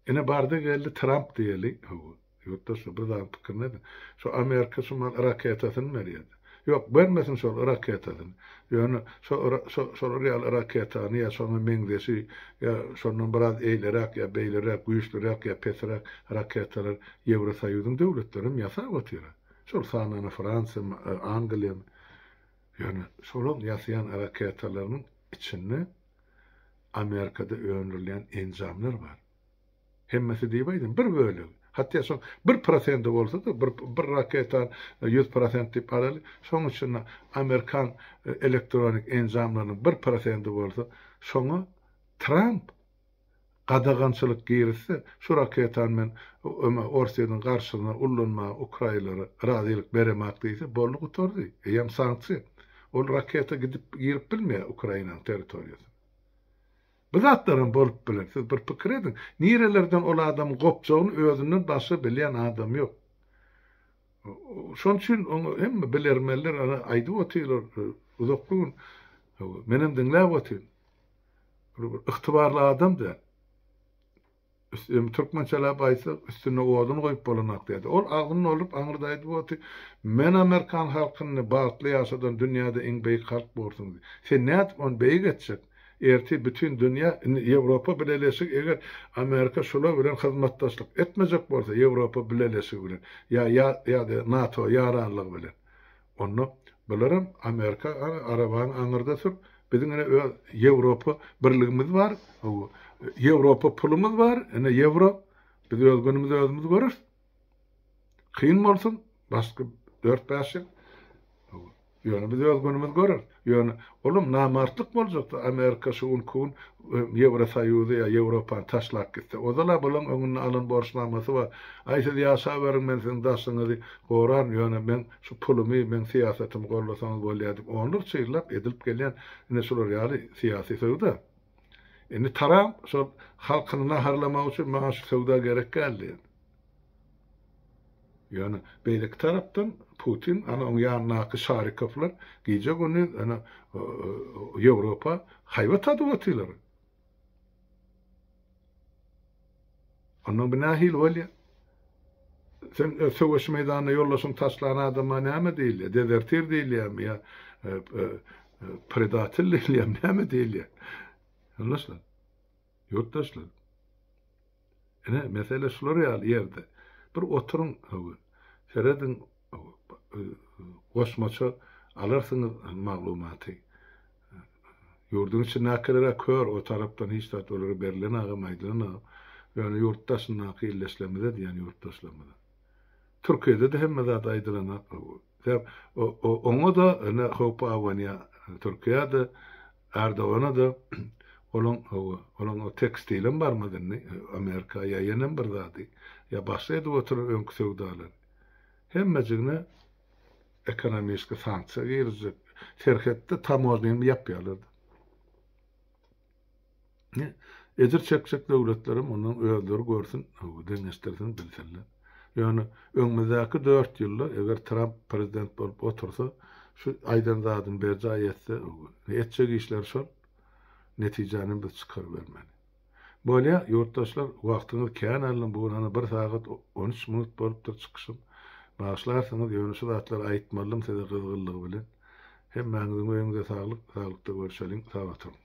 Ine bardy geldi Tramp diýeli, hawa, ýurtdaşlar bir zadyň pikirini ediň. Şu Amerika şu mal raketasyny berýärdi. Ýok, bermesin şol raketasyny. Ýöne şo şo şolar ýaly raketany ýa şoňa meňzeşi ýa şondan biraz eýleräk ýa beýleräk, güýçlüräk ýa pesräk raketalar Ýewrosoýuzyň döwletlerem ýasap otyr-a. Şol sanany Fransiýamy, Angliýamy. Ýöne şolaň ýasaýan raketalarynyň içinde Amerikada öndürilýän enjamlar bar. Hemmesi diýip aýdym, bir bölegi. Hatda şoň 1 prosenti bolsa-da, bir, bir raketany 100% diýip alaly, şoň içinde Amerikan elektronik enjamlarynyň 1 prosenti bolsa, şoňa Tramp gadagançylyk girizse, şu raketany men Orsýetiň garşysyna ullanmaga Ukrainalara razylyk beremak diýse, boldy gutardy. Eýýäm sanksiýa. Ol raketa gidip girip bilmeýär Ukrainanyň territoriýasyna. Bu zatlaram bolup biler. Siz bir pikir ediň. Nirelerden ol adamyň gopjagyny özünden başga bilýän adam ýok. Şonuň üçin oňa hemme bilermenler ana aýdyp otyrlar uzakly gün. Menem diňläp otyryn. Bir ygtybarly adam däl. Türkmençeläp aýtsak, üstünde odun goýup bolanok diýdi. Ol agzyny dolduryp aňyrda aýdyp otyr, Men amerikan halkyny bagtly ýaşadan dünýäde iň beýik halk borsuň diýdi. Sen nädip ony beýik etjek? Ertir bütin dünýä, indi Ýewropa Bileleşigi eger Amerika şular bilen hyzmatdaşlyk etmejek bolsa, Ýewropa Bileleşigi bilen ýa ýa-da NATO ýaranlygy bilen, onda bularam Amerika arabaň aňyrda sür, biziň ine öz Ýewropa birligimiz bar, Ýewropa pulumyz bar, ine ýewro, biz öz günümizi özümiz göreris. Kyn bolsun, başky 4-5 ýyl. Ýöne biz öz günümizi göreris. Ýöne olam namartlyk boljakdy Amerika şu günki gün Ýewrosoýuzy ýa Ýewropany taşlap gitse. Ozal-a bulaň öňünde alan borçnamasy bar. Aý siz ýaşaberiň men siziň daşyňyzy goraryn, ýöne meň şu pulumy, meň syýasatymy gollasaňyz bolýar diýip onlarça ýyllap edilip gelýän ine şular ýaly syýasy söwda. Indi Taramp şol halkyny naharlamak üçin maňa şu söwda gerek däl diýen. Ýöne beýleki tarapdan Putin, ana oň ýanyndaky Şarikowlar gije-gündiz ana Ýewropa haýbat atyp otyrlar. Ondan bu nähili bolýar? Sen öz söweş meýdanynda ýoldaşyňy taşlan adama näme diýilýär? Dezertir diýilýärmi ýa predatel diýilýärmi? Näme diýilýär? Ýoldaşlar, ýurtdaşlar. Ine, mesele şular ýaly ýerde. Bir oturyň, serediň, goşmaça alarsyňyz maglumaty. Ýurduň içindäkiler-ä kör, o tarapdan hiç zat olara berilenagam, aýdylanagam. Ýöne ýurt daşyndaky ildeşlerimize diýýän ýurtdaşlarymyza. Türkiýede-de hemme zat aýdylanak. Sebäp oňa-da ine howp abanýar Türkiýä-de, Erdogana-da olaň hawa, olaň o tekstilem barmaz indi Amerika ýa ýenem bir zady, ýa başga edip oturan öňki söwdalary. Hemmejigine ekonomiski sanksiýa girizjek. Serhetde tamožnyny ýapýarlar. Ejir çekjek döwletlerem ondan özleri görsün, deňeşdirsin, bilsinler. Ýöne öňümizdäki dört ýylda eger Tramp prezident bolup otursa, şu aýdan zadyny berjaý etse, etjek işleri şol, netijäni biz çykarybermeli. Bolýa, ýurtdaşlar, wagtyňyzy kän aldym, bu gün hany bir sagat 13 minut bolupdyr çykyşym. Bagyşlarsyňyz, ýöne şu zatlary aýtmalydym size gyzgynlygy bilen. Hemmäňiziň öýüňize saglyk, saglykda görşeliň, sag oturyň.